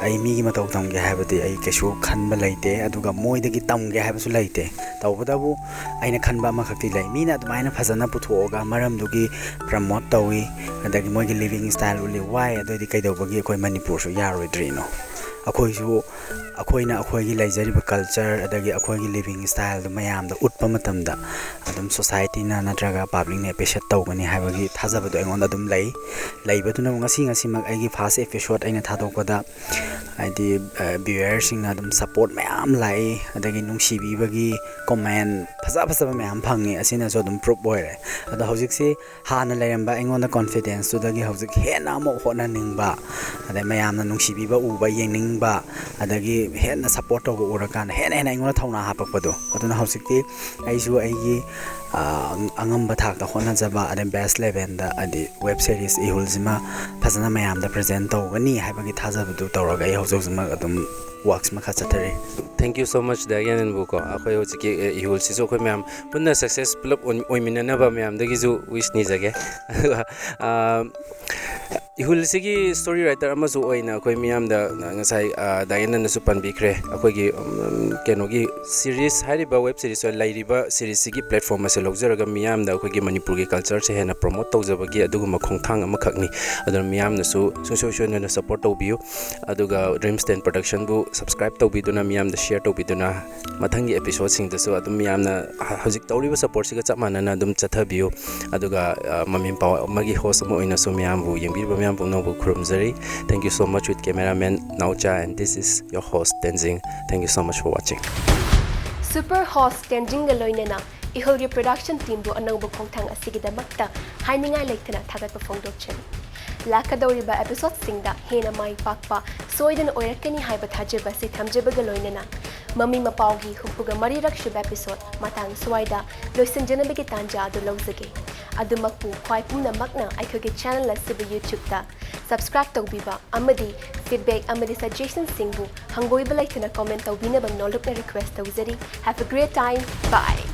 ꯑꯩ ꯃꯤꯒꯤ ꯃꯇꯧ ꯇꯝꯒꯦ ꯍꯥꯏꯕꯗꯤ ꯑꯩ ꯀꯩꯁꯨ ꯈꯟꯕ ꯂꯩꯇꯦ, ꯑꯗꯨꯒ ꯃꯣꯏꯗꯒꯤ ꯇꯝꯒꯦ ꯍꯥꯏꯕꯁꯨ ꯂꯩꯇꯦ꯫ ꯇꯧꯕꯇꯕꯨ ꯑꯩꯅ ꯈꯟꯕ ꯑꯃꯈꯛꯇꯤ ꯂꯩ, ꯃꯤꯅ ꯑꯗꯨꯃꯥꯏꯅ ꯐꯖꯅ ꯄꯨꯊꯣꯛꯑꯒ ꯃꯔꯝꯗꯨꯒꯤ ꯄ꯭ꯔꯃꯣꯠ ꯇꯧꯏ, ꯑꯗꯒꯤ ꯃꯣꯏꯒꯤ ꯂꯤꯕꯤꯡ ꯁ꯭ꯇꯥꯏꯜ ꯎꯠꯂꯤ, ꯋꯥꯏ, ꯑꯗꯨꯑꯣꯏꯗꯤ ꯀꯩꯗꯧꯕꯒꯤ ꯑꯩꯈꯣꯏ ꯃꯅꯤꯄꯨꯔꯁꯨ ꯌꯥꯔꯣꯏꯗ꯭ꯔꯤꯅꯣ? ꯑꯩꯈꯣꯏꯁꯨ, ꯑꯩꯈꯣꯏꯅ ꯑꯩꯈꯣꯏꯒꯤ ꯂꯩꯖꯔꯤꯕ culture ꯑꯗꯒꯤ ꯑꯩꯈꯣꯏꯒꯤ living styleꯗꯨ ꯃꯌꯥꯝꯗ ꯎꯠꯄ ꯃꯇꯝꯗ ꯑꯗꯨꯝ societyꯅ ꯅꯠꯇ꯭ꯔꯒ publicꯅ appreciate ꯇꯧꯒꯅꯤ ꯍꯥꯏꯕꯒꯤ ꯊꯥꯖꯕꯗꯣ ꯑꯩꯉꯣꯟꯗ ꯑꯗꯨꯝ ꯂꯩ꯫ ꯂꯩꯕꯗꯨꯅ ꯉꯁꯤ, ꯉꯁꯤꯃꯛ ꯑꯩꯒꯤ first episode ꯑꯩꯅ ꯊꯥꯗꯣꯛꯄꯗ, ꯍꯥꯏꯗꯤ, viewerꯁꯤꯡꯅ ꯑꯗꯨꯝ support ꯃꯌꯥꯝ ꯂꯥꯛꯏ, ꯑꯗꯒꯤ ꯅꯨꯡꯁꯤꯕꯤꯕꯒꯤ comment ꯐꯖ ꯐꯖꯕ ꯃꯌꯥꯝ ꯐꯪꯉꯤ꯫ ꯑꯁꯤꯅꯁꯨ ꯑꯗꯨꯝ proof ꯑꯣꯏꯔꯦ꯫ ꯑꯗꯣ ꯍꯧꯖꯤꯛꯁꯤ ꯍꯥꯟꯅ ꯂꯩꯔꯝꯕ ꯑꯩꯉꯣꯟꯗ confidenceꯇꯨꯗꯒꯤ ꯍꯧꯖꯤꯛ ꯍꯦꯟꯅ ꯑꯃꯨꯛ ꯍꯣꯠꯅꯅꯤꯡꯕ, ꯑꯗꯩ ꯃꯌꯥꯝꯅ ꯅꯨꯡꯁꯤꯕꯤꯕ ꯎꯕ, ꯌꯦꯡꯅꯤꯡꯕ, ꯑꯗꯒꯤ ꯍꯦꯟꯅ support ꯇꯧꯕ ꯎꯔꯀꯥꯟꯗ ꯍꯦꯟꯅ ꯍꯦꯟꯅ ꯑꯩꯉꯣꯟꯗ ꯊꯧꯅꯥ ꯍꯥꯞꯄꯛꯄꯗꯣ꯫ ꯑꯗꯨꯅ ꯍꯧꯖꯤꯛꯇꯤ ꯑꯩꯁꯨ ꯑꯩꯒꯤ, ꯑ, ꯑꯉꯝꯕ ꯊꯥꯛꯇ ꯍꯣꯠꯅꯖꯕ, ꯑꯗꯩ best levelꯗ, ꯍꯥꯏꯗꯤ web series ꯏꯍꯨꯜꯁꯤꯃ ꯐꯖꯅ ꯃꯌꯥꯝꯗ present ꯇꯧꯒꯅꯤ ꯍꯥꯏꯕꯒꯤ ꯊꯥꯖꯕꯗꯨ ꯇꯧꯔꯒ ꯑꯩ ꯍꯧꯖꯤꯛ ꯍꯧꯖꯤꯛꯃꯛ ꯑꯗꯨꯝ works ꯃꯈꯥ ꯆꯠꯊꯔꯤ꯫ Thank you so much, ꯗꯥ ꯌꯥꯅꯟꯕꯨ꯫ ꯀꯣ, ꯑꯩꯈꯣꯏ ꯍꯧꯖꯤꯛꯀꯤ, ꯑꯦ, ꯏꯍꯨꯜꯁꯤꯁꯨ ꯑꯩꯈꯣꯏ ꯃꯌꯥꯝ ꯄꯨꯟꯅ success ꯄꯨꯂꯞ ꯑꯣꯏ-, ꯑꯣꯏꯃꯤꯟꯅꯅꯕ ꯃꯌꯥꯝꯗꯒꯤꯁꯨ wish ꯅꯤꯖꯒꯦ꯫ ꯑꯗꯨꯒ, ꯑ, ꯏꯍꯨꯜꯁꯤꯒꯤ story writer ꯑꯃꯁꯨ ꯑꯣꯏꯅ ꯑꯩꯈꯣꯏ ꯃꯤꯌꯥꯝꯗ ꯉꯁꯥꯏ, ꯑ, ꯗꯥ ꯌꯥꯅꯟꯅꯁꯨ ꯄꯟꯕꯤꯈ꯭ꯔꯦ꯫ ꯑꯩꯈꯣꯏꯒꯤ, ꯎꯝ, ꯀꯩꯅꯣꯒꯤ series ꯍꯥꯏꯔꯤꯕ web series ꯂꯩꯔꯤꯕ seriesꯁꯤꯒꯤ platform ꯑꯁꯤ ꯂꯧꯖꯔꯒ ꯃꯤꯌꯥꯝꯗ ꯑꯩꯈꯣꯏꯒꯤ ꯃꯅꯤꯄꯨꯔꯒꯤ cultureꯁꯦ ꯍꯦꯟꯅ promote ꯇꯧꯖꯕꯒꯤ ꯑꯗꯨꯒꯨꯝꯕ ꯈꯣꯡꯊꯥꯡ ꯑꯃꯈꯛꯅꯤ꯫ ꯑꯗꯨꯅ ꯃꯤꯌꯥꯝꯅꯁꯨ ꯁꯨꯡꯁꯣꯏ ꯁꯣꯏꯗꯅ support ꯇꯧꯕꯤꯌꯨ꯫ ꯑꯗꯨꯒ Dreams ten Productionꯕꯨ subscribe ꯇꯧꯕꯤꯗꯨꯅ, ꯃꯤꯌꯥꯝꯗ share ꯇꯧꯕꯤꯗꯨꯅ, ꯃꯊꯪꯒꯤ episodeꯁꯤꯡꯗꯁꯨ ꯑꯗꯨꯝ ꯃꯤꯌꯥꯝꯅ ꯍ-, ꯍꯧꯖꯤꯛ ꯇꯧꯔꯤꯕ supportꯁꯤꯒ ꯆꯞ ꯃꯥꯟꯅꯅ ꯑꯗꯨꯝ ꯆꯠꯊꯕꯤꯌꯨ꯫ ꯑꯗꯨꯒ, ꯑ, ꯃꯃꯤ ꯃꯄꯥ ꯑꯃꯒꯤ host ꯑꯃ ꯑꯣꯏꯅꯁꯨ ꯃꯤꯌꯥꯝꯕꯨ, ꯌꯦꯡꯕꯤꯔꯤꯕ ꯃꯌꯥꯝ ꯄꯨꯝꯅꯃꯛꯄꯨ ꯈꯨꯔꯨꯝꯖꯔꯤ꯫ Thank you so much with cameraman Naocha and this is your host Tenzing. Thank you so much for watching. Super host ꯇꯦꯟꯖꯤꯡꯒ ꯂꯣꯏꯅꯅ ꯏꯍꯨꯜꯒꯤ production teamꯕꯨ ꯑꯅꯧꯕ ꯈꯣꯡꯊꯥꯡ ꯑꯁꯤꯒꯤꯗꯃꯛꯇ ꯍꯥꯏꯅꯤꯡꯉꯥꯏ ꯂꯩꯇꯅ ꯊꯥꯒꯠꯄ ꯐꯣꯡꯗꯣꯛꯆꯔꯤ꯫ ꯂꯥꯛꯀꯗꯧꯔꯤꯕ episodeꯁꯤꯡꯗ ꯍꯦꯟꯅ ꯃꯥꯏ ꯄꯥꯛꯄ ꯁꯣꯏꯗꯅ ꯑꯣꯏꯔꯛꯀꯅꯤ ꯍꯥꯏꯕ ꯊꯥꯖꯕ ꯑꯁꯤ ꯊꯝꯖꯕꯒ ꯂꯣꯏꯅꯅ ꯃꯃꯤ ꯃꯄꯥꯎꯒꯤ ꯍꯨꯝꯐꯨꯒ ꯃꯔꯤꯔꯛ ꯁꯨꯕ episode ꯃꯇꯥꯡ ꯁ꯭ꯋꯥꯏꯗ ꯂꯣꯏꯁꯤꯟꯖꯅꯕꯒꯤ ꯇꯥꯟꯖꯥ ꯑꯗꯨ ꯂꯧꯖꯒꯦ꯫ ꯑꯗꯨꯃꯛꯄꯨ ꯈ꯭ꯋꯥꯏ ꯄꯨꯝꯅꯃꯛꯅ ꯑꯩꯈꯣꯏꯒꯤ channel ꯑꯁꯤꯕꯨ YouTubeꯇ subscribe ꯇꯧꯕꯤꯕ ꯑꯃꯗꯤ feedback ꯑꯃꯗꯤ suggestionꯁꯤꯡꯕꯨ ꯍꯪꯒꯣꯏꯕ ꯂꯩꯇꯅ comment ꯇꯧꯕꯤꯅꯕ ꯅꯣꯜꯂꯨꯛꯅ request ꯇꯧꯖꯔꯤ꯫ Have a great time. Bye.